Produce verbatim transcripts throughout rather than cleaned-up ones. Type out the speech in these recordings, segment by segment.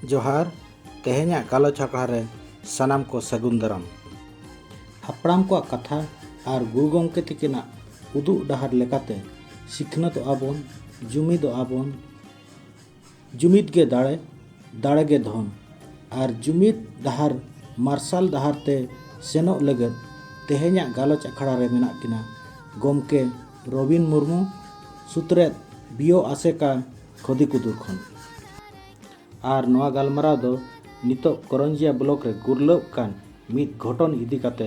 ᱡᱚᱦᱟᱨ᱾ ᱛᱮᱦᱮᱧᱟᱜ ᱜᱟᱞᱚᱪ ᱟᱠᱷᱲᱟ ᱨᱮ ᱥᱟᱱᱟᱢ ᱠᱚ ᱥᱟᱹᱜᱩᱱ ᱫᱟᱨᱟᱢ᱾ ᱦᱟᱯᱲᱟᱢ ᱠᱚᱣᱟᱜ ᱠᱟᱛᱷᱟ ᱟᱨ ᱜᱩᱨᱩ ᱜᱚᱢᱠᱮ ᱛᱤᱠᱤᱱᱟᱜ ᱩᱫᱩᱜ ᱰᱟᱦᱟᱨ ᱞᱮᱠᱟᱛᱮ ᱥᱤᱠᱷᱱᱟᱹᱛᱚᱜᱼᱟ ᱵᱚᱱ, ᱡᱩᱢᱤᱫᱚᱜᱼᱟ ᱵᱚᱱ᱾ ᱡᱩᱢᱤᱫ ᱜᱮ ᱫᱟᱲᱮ, ᱫᱟᱲᱮ ᱜᱮ ᱫᱷᱚᱱ᱾ ᱟᱨ ᱡᱩᱢᱤᱫ ᱰᱟᱦᱟᱨ, ᱢᱟᱨᱥᱟᱞ ᱰᱟᱦᱟᱨ ᱛᱮ ᱥᱮᱱᱚᱜ ᱞᱟᱹᱜᱤᱫ ᱛᱮᱦᱮᱧᱟᱜ ᱜᱟᱞᱚᱪ ᱟᱠᱷᱲᱟ ᱨᱮ ᱢᱮᱱᱟᱜ ᱠᱤᱱᱟ ᱜᱚᱢᱠᱮ ᱨᱚᱵᱤᱱ ᱢᱩᱨᱢᱩ, ᱥᱩᱛᱨᱮᱛ ᱵᱤᱭᱳ ᱟᱥᱮᱠᱟ, ᱠᱷᱚᱫᱤᱠᱩᱫᱩᱨ ᱠᱷᱚᱱ᱾ ᱟᱨ ᱱᱚᱣᱟ ᱜᱟᱞᱢᱟᱨᱟᱣ ᱫᱚ ᱱᱤᱛᱚᱜ ᱠᱚᱨᱚᱧᱡᱤᱭᱟ ᱵᱞᱚᱠ ᱨᱮ ᱜᱩᱨᱞᱟᱹᱜ ᱠᱟᱱ ᱢᱤᱫ ᱜᱷᱚᱴᱚᱱ ᱤᱫᱤ ᱠᱟᱛᱮ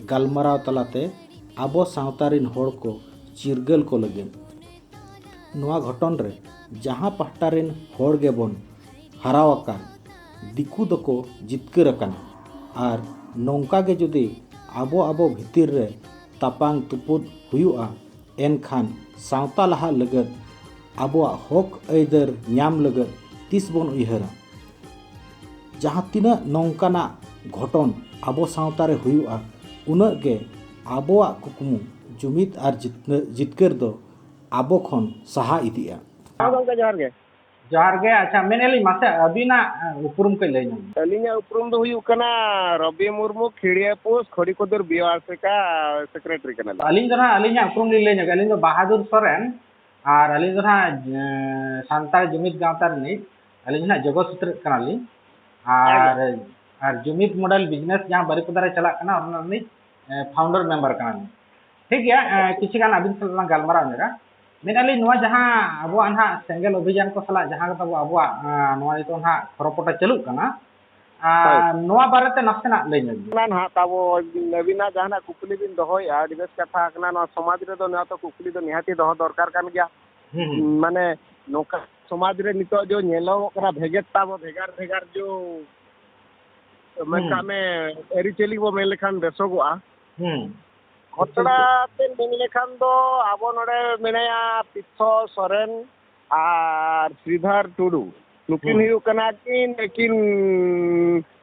ᱜᱟᱞᱢᱟᱨᱟᱣ ᱛᱟᱞᱟᱛᱮ ᱟᱵᱚ ᱥᱟᱶᱛᱟ ᱨᱤᱱ ᱦᱚᱲ ᱠᱚ ᱪᱤᱨᱜᱟᱹᱞ ᱠᱚ ᱞᱟᱹᱜᱤᱫ᱾ ᱱᱚᱣᱟ ᱜᱷᱚᱴᱚᱱ ᱨᱮ ᱡᱟᱦᱟᱸ ᱯᱟᱦᱴᱟ ᱨᱤᱱ ᱦᱚᱲ ᱜᱮᱵᱚᱱ ᱦᱟᱨᱟᱣ ᱟᱠᱟᱱ, ᱫᱤᱠᱩ ᱫᱚᱠᱚ ᱡᱤᱛᱠᱟᱹᱨ ᱟᱠᱟᱱᱟ᱾ ᱟᱨ ᱱᱚᱝᱠᱟ ᱜᱮ ᱡᱩᱫᱤ ᱟᱵᱚ ᱟᱵᱚ ᱵᱷᱤᱛᱤᱨ ᱨᱮ ᱛᱟᱯᱟᱝ ᱛᱩᱯᱩᱫ ᱦᱩᱭᱩᱜᱼᱟ, ᱮᱱᱠᱷᱟᱱ ᱥᱟᱶᱛᱟ ᱞᱟᱦᱟᱜ ᱞᱟᱹᱜᱤᱫ, ᱟᱵᱚᱣᱟᱜ ᱦᱚᱠ ᱟᱹᱭᱫᱟᱹᱨ ᱧᱟᱢ ᱞᱟᱹᱜᱤᱫ ᱛᱤᱥ ᱵᱚᱱ ᱩᱭᱦᱟᱹᱨᱟ? ᱡᱟᱦᱟᱸ ᱛᱤᱱᱟᱹᱜ ᱱᱚᱝᱠᱟᱱᱟᱜ ᱜᱷᱚᱴᱚᱱ ᱟᱵᱚ ᱥᱟᱶᱛᱟ ᱨᱮ ᱦᱩᱭᱩᱜᱼᱟ, ᱩᱱᱟᱹᱜ ᱜᱮ ᱟᱵᱚᱣᱟᱜ ᱠᱩᱠᱢᱩ ᱡᱩᱢᱤᱫ ᱟᱨ ᱡᱤᱛᱱᱟᱹ-, ᱡᱤᱛᱠᱟᱹᱨ ᱫᱚ ᱟᱵᱚ ᱠᱷᱚᱱ ᱥᱟᱦᱟ ᱤᱫᱤᱜᱼᱟ᱾ ᱦᱮᱸ ᱜᱚᱢᱠᱮ, ᱡᱚᱦᱟᱨ ᱜᱮ᱾ ᱡᱚᱦᱟᱨ ᱜᱮ᱾ ᱟᱪᱪᱷᱟ, ᱢᱮᱱᱮᱫᱼᱟ ᱞᱤᱧ, ᱢᱟᱥᱮ ᱟᱹᱵᱤᱱᱟᱜ, ᱮ, ᱩᱯᱨᱩᱢ ᱠᱟᱹᱡ ᱞᱟᱹᱭ ᱧᱚᱜ ᱵᱤᱱ᱾ ᱟᱹᱞᱤᱧᱟᱜ ᱩᱯᱨᱩᱢ ᱫᱚ ᱦᱩᱭᱩᱜ ᱠᱟᱱᱟ ᱨᱚᱵᱤ ᱢᱩᱨᱢᱩ, ᱠᱷᱤᱲᱤᱭᱟᱹ ᱯᱳᱥᱴ, ᱠᱷᱚᱲᱤᱠᱩᱫᱩᱨ ᱵᱤᱭᱳ ᱟᱥᱮᱠᱟ ᱥᱮᱠᱨᱮᱴᱟᱨᱤ ᱠᱟᱱᱟᱞᱤᱧ᱾ ᱟᱹᱞᱤᱧ ᱫᱚ ᱱᱟᱦᱟᱜ ᱟᱹᱞᱤᱧᱟᱜ ᱩᱯᱨᱩᱢ ᱞᱤᱧ ᱞᱟᱹᱭ ᱧᱚᱜᱟ᱾ ᱟᱹᱞᱤᱧ ᱫᱚ ᱵᱟᱦᱟᱫᱩᱨ ᱥᱚᱨᱮᱱ, ᱟᱨ ᱟᱹᱞᱤᱧ ᱫᱚ ᱱᱟᱦᱟᱜ, ᱮ, ᱥᱟᱱᱛᱟᱲ ᱡᱩᱢᱤᱫ ᱜᱟᱶᱛᱟ ᱨᱤᱱᱤᱡ, ᱟᱹᱞᱤᱧ ᱫᱚ ᱱᱟᱦᱟᱜ ᱡᱚᱜᱚ ᱥᱩᱛᱨᱮᱫ ᱠᱟᱱᱟᱞᱤᱧ᱾ ᱟᱨ, ᱟᱪᱪᱷᱟ᱾ ᱟᱨ ᱡᱩᱢᱤᱫ ᱢᱚᱰᱮᱞ ᱵᱤᱡᱽᱱᱮᱥ ᱡᱟᱦᱟᱸ ᱵᱟᱹᱨᱤᱯᱟᱫᱟ ᱨᱮ ᱪᱟᱞᱟᱜ ᱠᱟᱱᱟ, ᱚᱱᱟ ᱨᱤᱱᱤᱡ, ᱮ, ᱯᱷᱟᱣᱩᱱᱰᱟᱨ ᱢᱮᱢᱵᱟᱨ ᱠᱟᱱᱟᱞᱤᱧ᱾ ᱴᱷᱤᱠ ᱜᱮᱭᱟ, ᱮ, ᱠᱤᱪᱷᱩ ᱜᱟᱱ ᱟᱹᱵᱤᱱ ᱥᱟᱞᱟᱜ ᱞᱟᱝ ᱜᱟᱞᱢᱟᱨᱟᱣ ᱧᱚᱜᱟ᱾ ᱢᱮᱱᱮᱫᱼᱟ ᱞᱤᱧ, ᱱᱚᱣᱟ ᱡᱟᱦᱟᱸ ᱟᱵᱚᱣᱟᱜ ᱱᱟᱦᱟᱜ ᱥᱮᱸᱜᱮᱞ ᱚᱵᱷᱤᱡᱟᱱ ᱠᱚ ᱥᱟᱞᱟᱜ ᱡᱟᱦᱟᱸ ᱛᱟᱵᱚ ᱟᱵᱚᱣᱟᱜ, ᱮ, ᱱᱚᱣᱟ ᱱᱤᱛᱚᱜ ᱱᱟᱦᱟᱜ ᱠᱷᱚᱨᱚᱯᱚᱴᱟ ᱪᱟᱹᱞᱩᱜ ᱠᱟᱱᱟ, ᱟᱨ ᱦᱳᱭ᱾ ᱱᱚᱣᱟ ᱵᱟᱨᱮᱛᱮ ᱱᱟᱥᱮᱱᱟᱜ ᱞᱟᱹᱭ ᱧᱚᱜ ᱵᱤᱱ᱾ ᱚᱱᱟ ᱱᱟᱦᱟᱜ ᱛᱟᱵᱚ ᱟᱹᱵᱤᱱᱟᱜ ᱡᱟᱦᱟᱱᱟᱜ ᱠᱩᱠᱞᱤ ᱵᱤᱱ ᱫᱚᱦᱚᱭᱮᱫᱼᱟ, ᱟᱹᱰᱤ ᱵᱮᱥ ᱠᱟᱛᱷᱟ ᱠᱟᱱᱟ᱾ ᱱᱚᱣᱟ ᱥᱚᱢᱟᱡᱽ ᱨᱮᱫᱚ ᱱᱚᱣᱟ ᱛᱚ ᱠᱩᱠᱞᱤ ᱫᱚ ᱱᱤᱦᱟᱹᱛᱤ ᱫᱚᱦᱚ ᱫᱚᱨᱠᱟᱨ ᱠᱟᱱ ᱜᱮᱭᱟ᱾ ᱦᱩᱸ, ᱦᱩᱸ᱾ ᱢᱟᱱᱮ ᱱᱚᱝᱠᱟ ᱥᱚᱢᱟᱡᱽ ᱨᱮ ᱱᱤᱛᱚᱜ ᱡᱮ ᱧᱮᱞᱚᱜᱚᱜ ᱠᱟᱱᱟ, ᱵᱷᱮᱜᱮᱫ ᱛᱟᱵᱚ ᱵᱷᱮᱜᱟᱨ ᱵᱷᱮᱜᱟᱨ ᱡᱮ, ᱢᱮᱱ ᱦᱩᱸ᱾ ᱠᱟᱜ ᱢᱮ, ᱟᱹᱨᱤᱪᱟᱹᱞᱤ ᱵᱚ ᱢᱮᱱ ᱞᱮᱠᱷᱟᱱ ᱵᱮᱥᱚᱜᱚᱜᱼᱟ᱾ ᱦᱩᱸ᱾ ᱜᱷᱚᱴᱚᱱᱟ ᱛᱮ ᱢᱮᱱ ᱞᱮᱠᱷᱟᱱ ᱫᱚ ᱟᱵᱚ ᱱᱚᱰᱮ ᱢᱮᱱᱟᱭᱟ ᱯᱤᱛᱷᱚ ᱥᱚᱨᱮᱱ ᱟᱨ ᱥᱨᱤᱫᱷᱚᱨ ᱴᱩᱰᱩ᱾ ᱱᱩᱠᱤᱱ ᱦᱩᱸ᱾ ᱦᱩᱭᱩᱜ ᱠᱟᱱᱟ ᱠᱤᱱ ᱟᱹᱠᱤᱱ,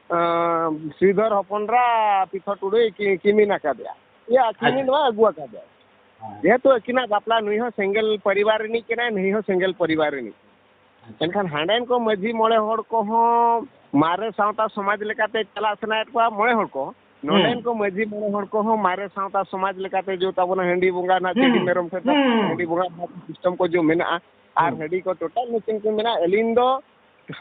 ᱟᱸ, ᱥᱨᱤᱫᱷᱚᱨ ᱦᱚᱯᱚᱱ ᱮᱨᱟ ᱯᱤᱛᱷᱚ ᱴᱩᱰᱩ ᱠᱤ-, ᱠᱤᱢᱤᱱ ᱟᱠᱟᱫᱮᱭᱟ᱾ ᱤᱭᱟᱹ, ᱟᱹᱠᱤᱱ ᱟᱪᱪᱷᱟ᱾ ᱱᱚᱣᱟ ᱟᱹᱜᱩ ᱟᱠᱟᱫᱮᱭᱟ᱾ ᱦᱮᱸ᱾ ᱡᱮᱦᱮᱛᱩ ᱟᱹᱠᱤᱱᱟᱜ ᱵᱟᱯᱞᱟ, ᱱᱩᱭ ᱦᱚᱸ ᱥᱮᱸᱜᱮᱞ ᱯᱚᱨᱤᱵᱟᱨ ᱨᱤᱱᱤᱡ ᱠᱟᱱᱟᱭ, ᱱᱩᱭ ᱦᱚᱸ ᱥᱮᱸᱜᱮᱞ ᱯᱚᱨᱤᱵᱟᱨ ᱨᱤᱱᱤᱡ᱾ ᱮᱱᱠᱷᱟᱱ ᱦᱟᱸᱰᱮᱱ ᱠᱚ ᱢᱟᱹᱡᱷᱤ ᱢᱚᱬᱮ ᱦᱚᱲ ᱠᱚᱦᱚᱸ ᱢᱟᱨᱮ ᱥᱟᱶᱛᱟ ᱥᱚᱢᱟᱡᱽ ᱞᱮᱠᱟᱛᱮ ᱪᱟᱞᱟᱜ ᱥᱟᱱᱟᱭᱮᱫ ᱠᱚᱣᱟ ᱢᱚᱬᱮ ᱦᱚᱲ ᱠᱚ, ᱱᱚᱰᱮᱱ ᱠᱚ ᱢᱟᱹᱡᱷᱤ ᱢᱚᱬᱮ ᱦᱚᱲ ᱠᱚᱦᱚᱸ ᱢᱟᱨᱮ ᱥᱟᱶᱛᱟ ᱥᱚᱢᱟᱡᱽ ᱞᱮᱠᱟᱛᱮ ᱡᱮ ᱛᱟᱵᱚᱱᱟ ᱦᱟᱺᱰᱤ ᱵᱚᱸᱜᱟ ᱨᱮᱱᱟᱜ ᱦᱩᱸ, ᱪᱟᱹᱰᱤ ᱢᱮᱨᱚᱢ ᱯᱷᱮᱰ ᱦᱩᱸ᱾ ᱦᱟᱺᱰᱤ ᱵᱚᱸᱜᱟ ᱨᱮᱱᱟᱜ ᱥᱤᱥᱴᱮᱢ ᱠᱚ ᱡᱮ ᱢᱮᱱᱟᱜᱼᱟ, ᱟᱨ ᱦᱩᱸ᱾ ᱦᱟᱺᱰᱤ ᱠᱚ ᱴᱳᱴᱟᱞ ᱢᱮᱥᱤᱱ ᱠᱚ ᱢᱮᱱᱟᱜᱼᱟ, ᱟᱹᱞᱤᱧ ᱫᱚ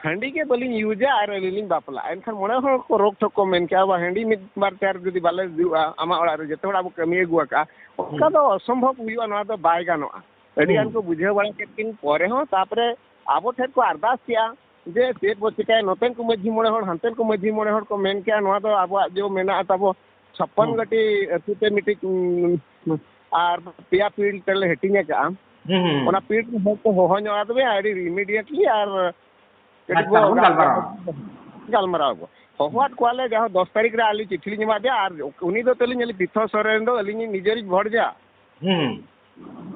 ᱦᱟᱺᱰᱤ ᱜᱮ ᱵᱟᱹᱞᱤᱧ ᱤᱭᱩᱡᱟ ᱟᱨ ᱟᱹᱞᱤᱧ ᱞᱤᱧ ᱵᱟᱯᱞᱟᱜᱼᱟ᱾ ᱮᱱᱠᱷᱟᱱ ᱢᱚᱬᱮ ᱦᱚᱲ ᱠᱚ ᱨᱳᱠ ᱴᱷᱳᱠ ᱠᱚ ᱢᱮᱱ ᱠᱮᱜᱼᱟ, "ᱵᱟ, ᱦᱟᱺᱰᱤ ᱢᱤᱫ ᱵᱟᱨ ᱪᱟᱨ ᱡᱩᱫᱤ ᱵᱟᱞᱮ ᱫᱩᱜᱼᱟ ᱟᱢᱟᱜ ᱚᱲᱟᱜ ᱨᱮ, ᱡᱚᱛᱚ ᱦᱚᱲ ᱟᱵᱚ ᱠᱟᱹᱢᱤ ᱟᱹᱜᱩ ᱟᱠᱟᱜᱼᱟ, ᱚᱱᱠᱟ ᱦᱩᱸ᱾ ᱫᱚ ᱚᱥᱚᱢᱵᱷᱚᱵ ᱦᱩᱭᱩᱜᱼᱟ, ᱱᱚᱣᱟ ᱫᱚ ᱵᱟᱭ ᱜᱟᱱᱚᱜᱼᱟ᱾" ᱟᱹᱰᱤ ᱜᱟᱱ ᱦᱩᱸ᱾ ᱠᱚ ᱵᱩᱡᱷᱟᱹᱣ ᱵᱟᱲᱟ ᱠᱮᱫ ᱠᱤᱱ ᱯᱚᱨᱮ ᱦᱚᱸ, ᱛᱟᱯᱚᱨᱮ ᱟᱵᱚ ᱴᱷᱮᱱ ᱠᱚ ᱟᱨᱫᱟᱥ ᱠᱮᱜᱼᱟ ᱡᱮ ᱪᱮᱫ ᱵᱚ ᱪᱤᱠᱟᱹᱭᱟ, ᱱᱚᱛᱮᱱ ᱠᱚ ᱢᱟᱹᱡᱷᱤ ᱢᱚᱬᱮ ᱦᱚᱲ, ᱦᱟᱱᱛᱮᱱ ᱠᱚ ᱢᱟᱹᱡᱷᱤ ᱢᱚᱬᱮ ᱦᱚᱲ ᱠᱚ ᱢᱮᱱ ᱠᱮᱜᱼᱟ, ᱱᱚᱣᱟ ᱫᱚ ᱟᱵᱚᱣᱟᱜ ᱡᱮ ᱢᱮᱱᱟᱜᱼᱟ ᱛᱟᱵᱚ ᱪᱷᱟᱯᱯᱟᱱ ᱦᱩᱸ᱾ ᱜᱟᱹᱴᱤ ᱟᱹᱛᱩ ᱛᱮ ᱢᱤᱫᱴᱤᱡ, ᱩᱸ, ᱟᱨ ᱯᱮᱭᱟ ᱯᱤᱲ ᱛᱮᱞᱮ ᱦᱟᱹᱴᱤᱧ ᱟᱠᱟᱜᱼᱟ᱾ ᱦᱩᱸ, ᱦᱩᱸ᱾ ᱚᱱᱟ ᱯᱤᱲ ᱨᱮᱱ ᱦᱚᱲ ᱠᱚ ᱦᱚᱦᱚ ᱧᱚᱜ ᱟᱫ ᱢᱮᱭᱟ ᱟᱹᱰᱤ immediately ᱟᱨ ᱠᱟᱹᱴᱤᱡ ᱟᱪᱪᱷᱟ, ᱵᱚ ᱵᱚᱱ ᱜᱟᱞᱢᱟᱨᱟᱣᱟ᱾ ᱜᱟᱞᱢᱟᱨᱟᱣᱟ᱾ ᱜᱟᱞᱢᱟᱨᱟᱣ ᱟᱵᱚ᱾ ᱦᱚᱦᱚᱣᱟᱫ ᱠᱚᱣᱟᱞᱮ ᱡᱟᱦᱟᱸ ᱫᱚᱥ ᱛᱟᱹᱨᱤᱠᱷ ᱨᱮ ᱟᱹᱞᱤᱧ ᱪᱤᱴᱷᱤ ᱞᱤᱧ ᱮᱢᱟᱫᱮᱭᱟ, ᱟᱨ ᱩᱱᱤ ᱫᱚ ᱛᱟᱹᱞᱤᱧ ᱟᱹᱞᱤᱧ ᱯᱤᱛᱷᱚ ᱥᱚᱨᱮᱱ ᱫᱚ ᱟᱹᱞᱤᱧ ᱱᱤᱡᱮᱨᱤᱡ ᱵᱷᱚᱲᱡᱟ᱾ ᱦᱩᱸ᱾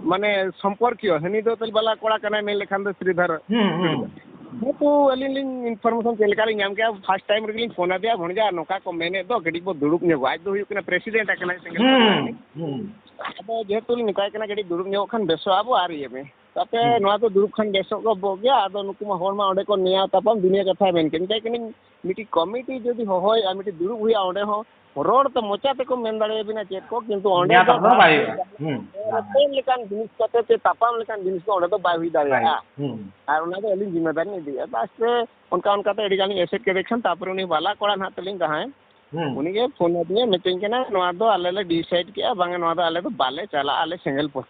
ᱢᱟᱱᱮ ᱥᱚᱢᱯᱚᱨᱠᱤᱭᱚ, ᱦᱟᱹᱱᱤ ᱫᱚ ᱛᱟᱹᱞᱤᱧ ᱵᱟᱞᱟ ᱠᱚᱲᱟ ᱠᱟᱱᱟᱭ ᱢᱮᱱ ᱞᱮᱠᱷᱟᱱ ᱫᱚ ᱥᱨᱤᱫᱷᱚᱨ᱾ ᱦᱩᱸ, ᱦᱩᱸ᱾ ᱡᱮᱦᱮᱛᱩ ᱟᱹᱞᱤᱧ ᱞᱤᱧ information ᱪᱮᱫ ᱞᱮᱠᱟ ᱞᱤᱧ ᱧᱟᱢ ᱠᱮᱜᱼᱟ, first time ᱨᱮᱜᱮ ᱞᱤᱧ ᱯᱷᱳᱱ ᱟᱫᱮᱭᱟ, "ᱵᱷᱚᱲᱡᱟ ᱱᱚᱝᱠᱟ ᱠᱚ ᱢᱮᱱᱮᱫ ᱫᱚ, ᱠᱟᱹᱴᱤᱡ ᱵᱚ ᱫᱩᱲᱩᱵ ᱧᱚᱜᱚᱜᱼᱟ᱾" ᱟᱡ ᱫᱚ ᱦᱩᱭᱩᱜ ᱠᱟᱱᱟ president ᱟᱠᱟᱱᱟᱭ ᱥᱮᱸᱜᱮᱞ ᱦᱩᱸ, ᱯᱟᱲᱟ ᱨᱤᱱᱤᱡ᱾ ᱦᱩᱸ᱾ ᱟᱫᱚ ᱡᱮᱦᱮᱛᱩ ᱞᱤᱧ ᱢᱮᱛᱟᱭ ᱠᱟᱱᱟ, "ᱠᱟᱹᱴᱤᱡ ᱫᱩᱲᱩᱵ ᱧᱚᱜᱚᱜ ᱠᱷᱟᱱ ᱵᱮᱥᱚᱜ ᱟᱵᱚ ᱟᱨ ᱤᱭᱟᱹ ᱢᱮ᱾" ᱛᱟᱯᱮ ᱦᱩᱸ᱾ ᱱᱚᱣᱟ ᱫᱚ ᱫᱩᱲᱩᱵ ᱠᱷᱟᱱ ᱵᱮᱥᱚᱜ ᱜᱮ ᱵᱚᱜ ᱜᱮᱭᱟ᱾ ᱟᱫᱚ ᱱᱩᱠᱩ ᱢᱟ ᱦᱚᱲ ᱢᱟ ᱚᱸᱰᱮ ᱠᱚ ᱱᱮᱭᱟᱣ ᱛᱟᱯᱟᱢ ᱫᱩᱱᱤᱭᱟᱹ ᱠᱟᱛᱷᱟ ᱢᱮᱱ ᱠᱮᱫ᱾ ᱢᱮᱛᱟᱭ ᱠᱟᱹᱱᱟᱹᱧ, ᱢᱤᱫᱴᱤᱡ ᱠᱚᱢᱤᱴᱤ ᱡᱩᱫᱤ ᱦᱚᱦᱚᱭᱟ, ᱢᱤᱫᱴᱤᱡ ᱫᱩᱲᱩᱵ ᱦᱩᱭᱩᱜᱼᱟ, ᱚᱸᱰᱮ ᱦᱚᱸ ᱨᱚᱲ ᱛᱮ ᱢᱚᱪᱟ ᱛᱮᱠᱚ ᱢᱮᱱ ᱫᱟᱲᱮᱭᱟᱵᱤᱱᱟ ᱪᱮᱫ ᱠᱚ, ᱠᱤᱱᱛᱩ ᱚᱸᱰᱮ ᱱᱮᱭᱟᱣ ᱫᱚ ᱛᱟᱯᱟᱢ ᱫᱚ ᱵᱟᱭ ᱦᱩᱭᱩᱜᱼᱟ᱾ ᱦᱩᱸ᱾ ᱨᱚᱯᱚᱲ ᱞᱮᱠᱟᱱ ᱡᱤᱱᱤᱥ ᱠᱟᱛᱮ ᱥᱮ ᱛᱟᱯᱟᱢ ᱞᱮᱠᱟᱱ ᱡᱤᱱᱤᱥ ᱫᱚ ᱚᱸᱰᱮ ᱫᱚ ᱵᱟᱭ ᱦᱩᱭ ᱵᱟᱭ ᱫᱟᱲᱮᱭᱟᱜᱼᱟ᱾ ᱦᱩᱭᱩᱜᱼᱟ᱾ ᱦᱩᱸ᱾ ᱟᱨ ᱚᱱᱟ ᱫᱚ ᱟᱹᱞᱤᱧ ᱡᱤᱢᱢᱮᱫᱟᱨ ᱞᱤᱧ ᱤᱫᱤᱭᱮᱫᱼᱟ᱾ ᱵᱟᱥ ᱥᱮ ᱚᱱᱠᱟ ᱚᱱᱠᱟᱛᱮ ᱟᱹᱰᱤ ᱜᱟᱱ ᱞᱤᱧ ᱮᱥᱮᱫ ᱠᱮᱫᱮ ᱠᱷᱟᱱ, ᱛᱟᱨᱯᱚᱨᱮ ᱩᱱᱤ ᱵᱟᱞᱟ ᱠᱚᱲᱟ ᱱᱟᱦᱟᱜ ᱛᱟᱹᱞᱤᱧ ᱡᱟᱦᱟᱸᱭ, ᱦᱩᱸ᱾ ᱩᱱᱤᱜᱮ ᱯᱷᱳᱱ ᱟᱹᱫᱤᱧᱟ, ᱢᱤᱛᱟᱹᱧ ᱠᱟᱱᱟ, "ᱱᱚᱣᱟ ᱫᱚ ᱟᱞᱮ ᱞᱮ decide ᱠᱮᱜᱼᱟ, ᱵᱟᱝᱟ ᱱᱚᱣᱟ ᱫᱚ ᱟᱞᱮ ᱫᱚ ᱵᱟᱞᱮ ᱪᱟᱞᱟᱜᱼᱟ, ᱟᱞᱮ ᱥᱮᱸᱜᱮᱞ ᱯᱚ-,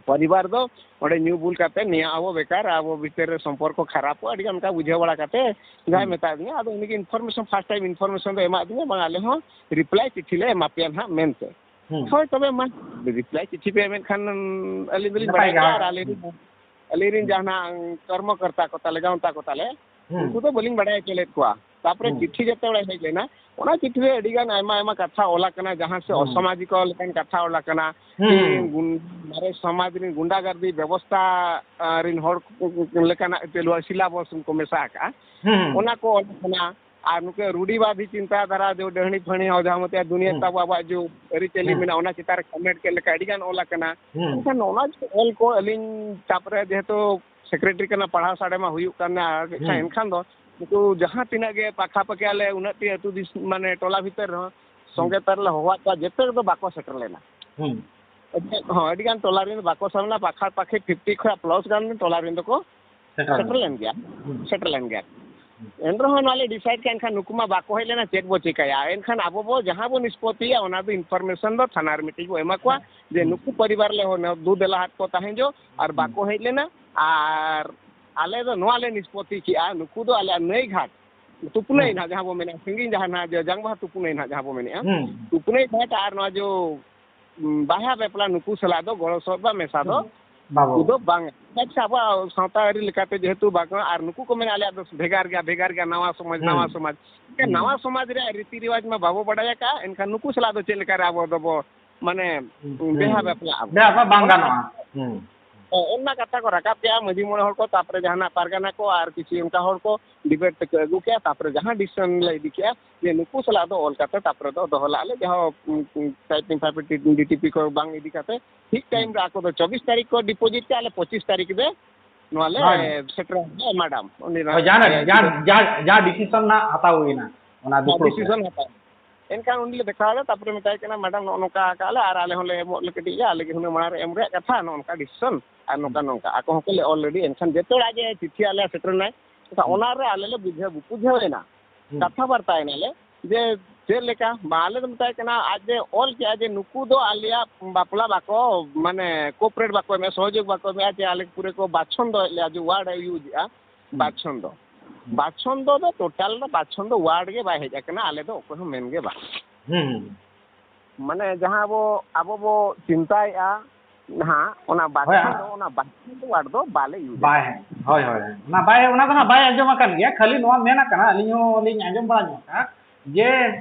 ᱯᱚᱨᱤᱵᱟᱨ ᱫᱚ ᱚᱸᱰᱮ ᱧᱩ ᱵᱩᱞ ᱠᱟᱛᱮ ᱱᱮᱭᱟᱣ ᱟᱵᱚ ᱵᱮᱠᱟᱨ, ᱟᱵᱚ ᱵᱷᱤᱛᱤᱨ ᱨᱮ ᱥᱚᱢᱯᱚᱨᱠᱚ ᱠᱷᱟᱨᱟᱯᱚᱜᱼᱟ", ᱟᱹᱰᱤ ᱜᱟᱱ ᱚᱱᱠᱟ ᱵᱩᱡᱷᱟᱹᱣ ᱵᱟᱲᱟ ᱠᱟᱛᱮ ᱡᱟᱦᱟᱸᱭ ᱦᱩᱸ᱾ ᱢᱮᱛᱟ ᱫᱤᱧᱟ᱾ ᱟᱫᱚ ᱩᱱᱤᱜᱮ information, first time information ᱫᱚ ᱮᱢᱟᱫ ᱫᱤᱧᱟ, "ᱵᱟᱝ, ᱟᱞᱮ ᱦᱚᱸ reply ᱪᱤᱴᱷᱤ ᱞᱮ ᱮᱢᱟ ᱯᱮᱭᱟ ᱱᱟᱦᱟᱜ" ᱢᱮᱱᱛᱮ᱾ ᱦᱩᱸ᱾ ᱦᱳᱭ, ᱛᱚᱵᱮ ᱢᱟ, reply ᱪᱤᱴᱷᱤ ᱯᱮ ᱮᱢᱮᱫ ᱠᱷᱟᱱ ᱟᱹᱞᱤᱧ ᱫᱚᱞᱤᱧ ᱱᱟᱯᱟᱭ ᱵᱟᱲᱟᱭ ᱜᱮ, ᱜᱮᱭᱟ, ᱦᱳᱭ᱾ ᱟᱨ ᱟᱹᱞᱤᱧ ᱨᱤᱱ, ᱦᱩᱸ᱾ ᱟᱹᱞᱤᱧ ᱨᱤᱱ ᱦᱩᱸ᱾ ᱡᱟᱦᱟᱱᱟᱜ ᱠᱚᱨᱢᱚ ᱠᱚᱨᱛᱟ ᱠᱚ ᱛᱟᱞᱮ, ᱜᱟᱶᱛᱟ ᱠᱚ ᱛᱟᱞᱮ, ᱦᱩᱸ᱾ ᱩᱱᱠᱩ ᱫᱚ ᱵᱟᱹᱞᱤᱧ ᱵᱟᱲᱟᱭ ᱦᱚᱪᱚ ᱞᱮᱫ ᱠᱚᱣᱟ᱾ ᱛᱟᱯᱚᱨᱮ ᱦᱩᱸ᱾ ᱪᱤᱴᱷᱤ ᱡᱮᱛᱮ ᱦᱚᱲᱮ ᱦᱮᱡ ᱞᱮᱱᱟ, ᱚᱱᱟ ᱪᱤᱴᱷᱤ ᱨᱮ ᱟᱹᱰᱤ ᱜᱟᱱ ᱟᱭᱢᱟ ᱟᱭᱢᱟ ᱠᱟᱛᱷᱟ ᱚᱞ ᱟᱠᱟᱱᱟ, ᱡᱟᱦᱟᱸ ᱥᱮ ᱦᱩᱸ᱾ ᱚᱥᱟᱢᱟᱡᱤᱠ ᱞᱮᱠᱟᱱ ᱠᱟᱛᱷᱟ ᱚᱞ ᱟᱠᱟᱱᱟ, ᱦᱩᱸ, ᱠᱤ ᱦᱩᱸ᱾ ᱜᱩᱱ-, ᱢᱟᱨᱮ ᱥᱚᱢᱟᱡᱽ ᱨᱤᱱ ᱜᱩᱱᱰᱟᱜᱟᱨᱫᱤ ᱵᱮᱵᱚᱥᱛᱟ, ᱟ, ᱨᱤᱱ ᱦᱚᱲ ᱠᱚ, ᱠᱚ, ᱞᱮᱠᱟᱱᱟᱜ ᱪᱟᱹᱞᱩᱣᱟ syllabus ᱠᱚ ᱢᱮᱥᱟ ᱟᱠᱟᱜᱼᱟ᱾ ᱦᱩᱸ᱾ ᱚᱱᱟ ᱠᱚ ᱚᱞ ᱟᱠᱟᱱᱟ᱾ ᱟᱨ ᱱᱩᱠᱩ ᱨᱩᱰᱤᱵᱟᱫᱤ ᱪᱤᱱᱛᱟ ᱫᱷᱟᱨᱟ ᱡᱮ ᱰᱟᱹᱦᱲᱤ ᱯᱷᱟᱹᱲᱤ ᱦᱚᱸ ᱡᱟᱦᱟᱸ ᱢᱚᱛᱮ ᱫᱩᱱᱤᱭᱟᱹ ᱦᱩᱸ᱾ ᱛᱟᱵᱚ ᱟᱵᱚᱣᱟᱜ ᱡᱮ ᱟᱹᱨᱤᱪᱟᱹᱞᱤ ᱦᱩᱸ᱾ ᱢᱮᱱᱟᱜᱼᱟ, ᱚᱱᱟ ᱪᱮᱛᱟᱱ ᱨᱮ comment ᱪᱮᱫ ᱞᱮᱠᱟ ᱟᱹᱰᱤ ᱜᱟᱱ ᱚᱞ ᱟᱠᱟᱱᱟ᱾ ᱦᱩᱸ᱾ ᱮᱱᱠᱷᱟᱱ ᱱᱚᱜᱼᱚ ᱱᱚᱣᱟ ᱚᱞ ᱠᱚ ᱟᱹᱞᱤᱧ, ᱛᱟᱯᱚᱨᱮ ᱡᱮᱦᱮᱛᱩ ᱥᱮᱠᱨᱮᱴᱟᱨᱤ ᱠᱟᱱᱟ, ᱯᱟᱲᱦᱟᱣ ᱥᱟᱰᱮ ᱢᱟ ᱦᱩᱭᱩᱜ ᱠᱟᱱ ᱜᱮ, ᱟᱨ ᱦᱩᱸ᱾ ᱮᱱᱠᱷᱟᱱ ᱫᱚ ᱱᱩᱠᱩ ᱡᱟᱦᱟᱸ ᱛᱤᱱᱟᱹᱜ ᱜᱮ ᱯᱟᱠᱷᱟ ᱯᱟᱠᱷᱤ ᱟᱞᱮ ᱩᱱᱟᱹᱜ ᱴᱤ ᱟᱹᱛᱩ ᱫᱤᱥ-, ᱢᱟᱱᱮ ᱴᱚᱞᱟ ᱵᱷᱤᱛᱟᱹᱨ ᱨᱮᱦᱚᱸ ᱦᱩᱸ᱾ ᱥᱚᱸᱜᱮ ᱛᱟᱨ ᱞᱮ ᱦᱚᱦᱚᱣᱟᱫ ᱠᱚᱣᱟ, ᱡᱮᱛᱮ ᱫᱚ ᱵᱟᱠᱚ ᱥᱮᱴᱮᱨ ᱞᱮᱱᱟ᱾ ᱦᱩᱸ᱾ ᱟᱹᱰᱤ, ᱦᱚᱸ, ᱟᱹᱰᱤ ᱜᱟᱱ ᱴᱚᱞᱟ ᱨᱮᱱ ᱵᱟᱠᱚ ᱥᱮᱱ ᱞᱮᱱᱟ, ᱯᱟᱠᱷᱟ ᱯᱟᱠᱷᱤ ᱯᱷᱤᱯᱴᱤ ᱠᱷᱚᱱ ᱯᱞᱟᱥ ᱜᱟᱱ ᱴᱚᱞᱟ ᱨᱮᱱ ᱫᱚᱠᱚ ᱥᱮᱴᱮᱨ ᱥᱮᱴᱮᱨ ᱞᱮᱱᱟ᱾ ᱞᱮᱱ ᱜᱮᱭᱟ, ᱦᱩᱸ᱾ ᱥᱮᱴᱮᱨ ᱞᱮᱱ ᱜᱮᱭᱟ᱾ ᱦᱩᱸ᱾ ᱮᱱ ᱨᱮᱦᱚᱸ ᱱᱚᱣᱟ ᱞᱮ ᱰᱤᱥᱟᱭᱤᱰ ᱠᱮᱫ, ᱮᱱᱠᱷᱟᱱ ᱱᱩᱠᱩ ᱢᱟ ᱵᱟᱠᱚ ᱦᱮᱡ ᱞᱮᱱᱟ, ᱪᱮᱫ ᱵᱚ ᱪᱤᱠᱟᱹᱭᱟ? ᱮᱱᱠᱷᱟᱱ ᱟᱵᱚ ᱵᱚ ᱡᱟᱦᱟᱸ ᱵᱚ ᱱᱤᱥᱯᱚᱛᱤᱭᱟ, ᱚᱱᱟ ᱫᱚ ᱤᱱᱯᱷᱚᱨᱢᱮᱥᱚᱱ ᱫᱚ ᱛᱷᱟᱱᱟ ᱨᱮ ᱢᱤᱫᱴᱤᱡ ᱵᱚ ᱮᱢᱟ ᱠᱚᱣᱟ, ᱦᱮᱸ᱾ ᱡᱮ ᱦᱩᱸ᱾ ᱱᱩᱠᱩ ᱯᱚᱨᱤᱵᱟᱨ ᱞᱮ ᱦᱚ-, ᱫᱩ ᱫᱮᱞᱟ ᱦᱟᱫ ᱠᱚ ᱛᱟᱦᱮᱸ ᱡᱚ, ᱟᱨ ᱦᱩᱸ᱾ ᱵᱟᱠᱚ ᱦᱮᱡ ᱞᱮᱱᱟ, ᱟᱨ ᱟᱞᱮ ᱫᱚ ᱱᱚᱣᱟ ᱞᱮ ᱱᱤᱥᱯᱚᱛᱤ ᱠᱮᱜᱼᱟ, ᱱᱩᱠᱩ ᱫᱚ ᱟᱞᱮᱭᱟᱜ ᱱᱟᱹᱭ ᱜᱷᱟᱴ, ᱛᱩᱯᱱᱟᱹᱭ ᱦᱩᱸ᱾ ᱱᱟᱦᱟᱜ ᱡᱟᱦᱟᱸ ᱵᱚ ᱢᱮᱱᱟ, ᱥᱟᱺᱜᱤᱧ ᱡᱟᱦᱟᱸ ᱱᱟᱦᱟᱜ ᱡᱟᱝ ᱵᱟᱦᱟ ᱛᱩᱯᱱᱟᱹᱭ ᱱᱟᱦᱟᱜ ᱡᱟᱦᱟᱸ ᱵᱚ ᱢᱮᱱᱮᱜᱼᱟ, ᱦᱩᱸ᱾ ᱛᱩᱯᱱᱟᱹᱭ ᱜᱷᱟᱴ ᱟᱨ ᱱᱚᱣᱟ ᱡᱚ, ᱩᱸ, ᱵᱟᱦᱟ ᱵᱟᱯᱞᱟ ᱱᱩᱠᱩ ᱥᱟᱞᱟᱜ ᱫᱚ ᱜᱚᱲᱚ ᱥᱚᱦᱚᱫ ᱵᱟ ᱢᱮᱥᱟ ᱫᱚ ᱦᱩᱸ᱾ ᱵᱟᱵᱚ᱾ ᱩᱱᱠᱩ ᱫᱚ ᱵᱟᱝ᱾ ᱟᱪᱪᱷᱟ, ᱟᱵᱚᱣᱟᱜ ᱥᱟᱶᱛᱟ ᱟᱹᱨᱤ ᱞᱮᱠᱟᱛᱮ ᱡᱮᱦᱮᱛᱩ ᱵᱟᱝ, ᱟᱨ ᱱᱩᱠᱩ ᱠᱚ ᱢᱮᱱᱟ ᱟᱞᱮᱭᱟᱜ ᱫᱚ ᱵᱷᱮᱜᱟᱨ ᱜᱮᱭᱟ, ᱵᱷᱮᱜᱟᱨ ᱜᱮᱭᱟ, ᱱᱟᱣᱟ ᱥᱚᱢᱟᱡᱽ, ᱦᱩᱸ᱾ ᱱᱟᱣᱟ ᱥᱚᱢᱟᱡᱽ᱾ ᱦᱩᱸ᱾ ᱱᱟᱣᱟ ᱥᱚᱢᱟᱡᱽ ᱨᱮᱭᱟᱜ ᱨᱤᱛᱤ ᱨᱮᱣᱟᱡᱽ ᱢᱟ ᱵᱟᱵᱚ ᱵᱟᱰᱟᱭ ᱟᱠᱟᱫᱼᱟ, ᱮᱱᱠᱷᱟᱱ ᱱᱩᱠᱩ ᱥᱟᱞᱟᱜ ᱫᱚ ᱪᱮᱫ ᱞᱮᱠᱟ ᱨᱮ ᱟᱵᱚ ᱫᱚᱵᱚ, ᱢᱟᱱᱮ, ᱦᱩᱸ᱾ ᱵᱮᱦᱟ ᱵᱟᱯᱞᱟᱜ ᱟᱵᱚ? ᱵᱮᱦᱟ ᱵᱟᱯᱞᱟ ᱵᱟᱝ ᱚᱱᱟ ᱜᱟᱱᱚᱜᱼᱟ᱾ ᱦᱩᱸ᱾ ᱚ, ᱚᱱᱟ ᱠᱟᱛᱷᱟ ᱠᱚ ᱨᱟᱠᱟᱵ ᱠᱮᱜᱼᱟ ᱢᱟᱹᱡᱷᱤ ᱢᱚᱬᱮ ᱦᱚᱲ ᱠᱚ, ᱛᱟᱯᱚᱨᱮ ᱡᱟᱦᱟᱱᱟᱜ ᱯᱟᱨᱜᱟᱱᱟ ᱠᱚ ᱟᱨ ᱠᱤᱪᱷᱩ ᱚᱱᱠᱟ ᱦᱚᱲ ᱠᱚ ᱰᱤᱵᱮᱴ ᱛᱮᱠᱚ ᱟᱹᱜᱩ ᱠᱮᱜᱼᱟ, ᱛᱟᱯᱚᱨᱮ ᱡᱟᱦᱟᱸ ᱰᱤᱥᱤᱥᱚᱱ ᱞᱮ ᱤᱫᱤ ᱠᱮᱜᱼᱟ ᱡᱮ ᱱᱩᱠᱩ ᱥᱟᱞᱟᱜ ᱫᱚ ᱚᱞ ᱠᱟᱛᱮ ᱛᱟᱯᱚᱨᱮ ᱫᱚ ᱫᱚᱦᱚ ᱞᱟᱜ ᱞᱮ, ᱡᱟᱦᱟᱸ, ᱩᱸ, ᱩᱸ, ᱴᱟᱭᱯᱤᱝ ᱯᱷᱟᱭᱯᱤᱝ ᱰᱤ ᱴᱤ ᱯᱤ ᱠᱚ ᱵᱟᱝ ᱤᱫᱤ ᱠᱟᱛᱮ ᱴᱷᱤᱠ ᱴᱟᱭᱤᱢ ᱦᱩᱸ᱾ ᱨᱮ ᱟᱠᱚ ᱫᱚ ᱪᱚᱵᱵᱤᱥ ᱛᱟᱹᱨᱤᱠᱷ ᱠᱚ ᱰᱤᱯᱚᱡᱤᱴ ᱠᱮᱜᱼᱟ, ᱟᱞᱮ ᱯᱚᱸᱪᱤᱥ ᱛᱟᱹᱨᱤᱠᱷ ᱨᱮ ᱱᱚᱣᱟ ᱞᱮ ᱦᱳᱭ᱾ ᱥᱮᱴᱮᱨᱟ, ᱦᱮᱸ, ᱢᱮᱰᱟᱢ᱾ ᱩᱱᱤ ᱦᱳᱭ, ᱡᱟᱦᱟᱸ, ᱱᱟᱦᱟᱜ, ᱡᱟᱦᱟᱸ, ᱡᱟᱦᱟᱸ, ᱡᱟᱦᱟᱸ ᱰᱤᱥᱤᱥᱚᱱ ᱱᱟᱦᱟᱜ ᱦᱟᱛᱟᱣ ᱦᱩᱭᱱᱟ, ᱚᱱᱟ ᱦᱮᱸ, ᱫᱩᱯᱲᱩᱵ ᱨᱮ᱾ ᱰᱤᱥᱤᱥᱚᱱ ᱦᱟᱛᱟᱣ᱾ ᱮᱱᱠᱷᱟᱱ ᱩᱱᱤ ᱞᱮ ᱫᱮᱠᱷᱟᱣ ᱟᱫᱮ, ᱛᱟᱨᱯᱚᱨᱮ ᱢᱮᱛᱟᱭ ᱠᱟᱱᱟ, "ᱢᱮᱰᱟᱢ, ᱱᱚᱜᱼᱚ ᱱᱚᱝᱠᱟ ᱟᱠᱟᱫ ᱞᱮ ᱟᱨ ᱟᱞᱮ ᱦᱚᱸᱞᱮ ᱮᱢᱚᱜ ᱞᱟᱹᱜᱤᱫ ᱜᱮᱭᱟ, ᱟᱞᱮ ᱜᱮ ᱦᱩᱱᱟᱹᱝ ᱢᱟᱲᱟᱝ ᱨᱮ ᱮᱢ ᱨᱮᱭᱟᱜ ᱠᱟᱛᱷᱟ, ᱱᱚᱜᱼᱚ ᱱᱚᱝᱠᱟ ᱰᱤᱥᱤᱥᱚᱱ ᱟᱨ ᱱᱚᱝᱠᱟ ᱦᱩᱸ᱾ ᱱᱚᱝᱠᱟ᱾" ᱟᱠᱚ ᱦᱚᱸᱠᱚ ᱞᱟᱹᱭ ᱚᱞᱨᱮᱰᱤ, ᱮᱱᱠᱷᱟᱱ ᱡᱚᱛᱚ ᱦᱚᱲᱟᱜ ᱜᱮ ᱪᱤᱴᱷᱤ ᱟᱞᱮ ᱥᱮᱴᱮᱨ ᱮᱱᱟᱭ᱾ ᱮᱱᱠᱷᱟᱱ ᱦᱩᱸ᱾ ᱚᱱᱟ ᱨᱮ ᱟᱞᱮ ᱞᱮ ᱵᱩᱡᱷᱟᱹᱣ, ᱵᱩᱡᱷᱟᱹᱣ ᱮᱱᱟ, ᱦᱩᱸ᱾ ᱠᱟᱛᱷᱟ ᱵᱟᱨᱛᱟ ᱮᱱᱟᱞᱮ ᱡᱮ ᱪᱮᱫ ᱞᱮᱠᱟ, ᱢᱟ ᱟᱞᱮ ᱫᱚ ᱢᱮᱛᱟᱭ ᱠᱟᱱᱟ, ᱟᱡ ᱮ ᱚᱞ ᱠᱮᱜᱼᱟ ᱡᱮ ᱱᱩᱠᱩ ᱫᱚ ᱟᱞᱮᱭᱟᱜ ᱵᱟᱯᱞᱟ ᱵᱟᱠᱚ, ᱢᱟᱱᱮ, ᱠᱳᱯᱟᱨᱮᱴ ᱵᱟᱠᱚ ᱮᱢᱮᱜᱼᱟ, ᱥᱚᱦᱚᱡᱳᱜᱽ ᱵᱟᱠᱚ ᱮᱢᱮᱜᱼᱟ, ᱡᱮ ᱟᱞᱮ ᱯᱩᱨᱟᱹ ᱠᱚ ᱵᱟᱪᱷᱚᱱᱫᱚᱭᱮᱫ ᱞᱮᱭᱟ, ᱡᱮ ᱣᱟᱨᱰ ᱮ ᱤᱭᱩᱡᱽ ᱮᱜᱼᱟ, ᱦᱩᱸ᱾ ᱵᱟᱪᱷᱚᱱᱫᱚ᱾ ᱦᱩᱸ᱾ ᱵᱟᱪᱷᱚᱱᱫᱚ ᱫᱚ ᱴᱳᱴᱟᱞ ᱫᱚ ᱵᱟᱪᱷᱚᱱᱫᱚ ᱣᱟᱨᱰ ᱜᱮ ᱵᱟᱭ ᱦᱮᱡ ᱟᱠᱟᱱᱟ, ᱟᱞᱮ ᱫᱚ ᱚᱠᱚᱭ ᱦᱚᱸ ᱢᱮᱱ ᱜᱮ ᱵᱟᱝ᱾ ᱦᱩᱸ, ᱦᱩᱸ᱾ ᱢᱟᱱᱮ ᱡᱟᱦᱟᱸ ᱟᱵᱚ, ᱟᱵᱚ ᱵᱚ ᱪᱤᱱᱛᱟᱹᱭᱮᱜᱼᱟ ᱱᱟᱦᱟᱜ, ᱚᱱᱟ ᱦᱳᱭ᱾ ᱵᱟᱪᱷᱚᱱᱫᱚ, ᱚᱱᱟ ᱵᱟᱪᱷᱚᱱᱫᱚ ᱣᱟᱨᱰ ᱫᱚ ᱵᱟᱞᱮ ᱤᱭᱩᱡᱽ ᱵᱟᱭ, ᱮᱫᱟ᱾ ᱦᱳᱭ, ᱦᱳᱭ, ᱦᱳᱭ᱾ ᱚᱱᱟ ᱵᱟᱭ, ᱚᱱᱟ ᱫᱚ ᱱᱟᱦᱟᱜ ᱵᱟᱭ ᱟᱸᱡᱚᱢ ᱟᱠᱟᱱ ᱜᱮᱭᱟ, ᱠᱷᱟᱹᱞᱤ ᱱᱚᱣᱟ ᱢᱮᱱ ᱟᱠᱟᱱᱟ, ᱟᱹᱞᱤᱧ ᱦᱚᱸ ᱞᱤᱧ ᱟᱸᱡᱚᱢ ᱵᱟᱲᱟ ᱧᱚᱜ ᱟᱠᱟᱫᱼᱟ ᱡᱮ,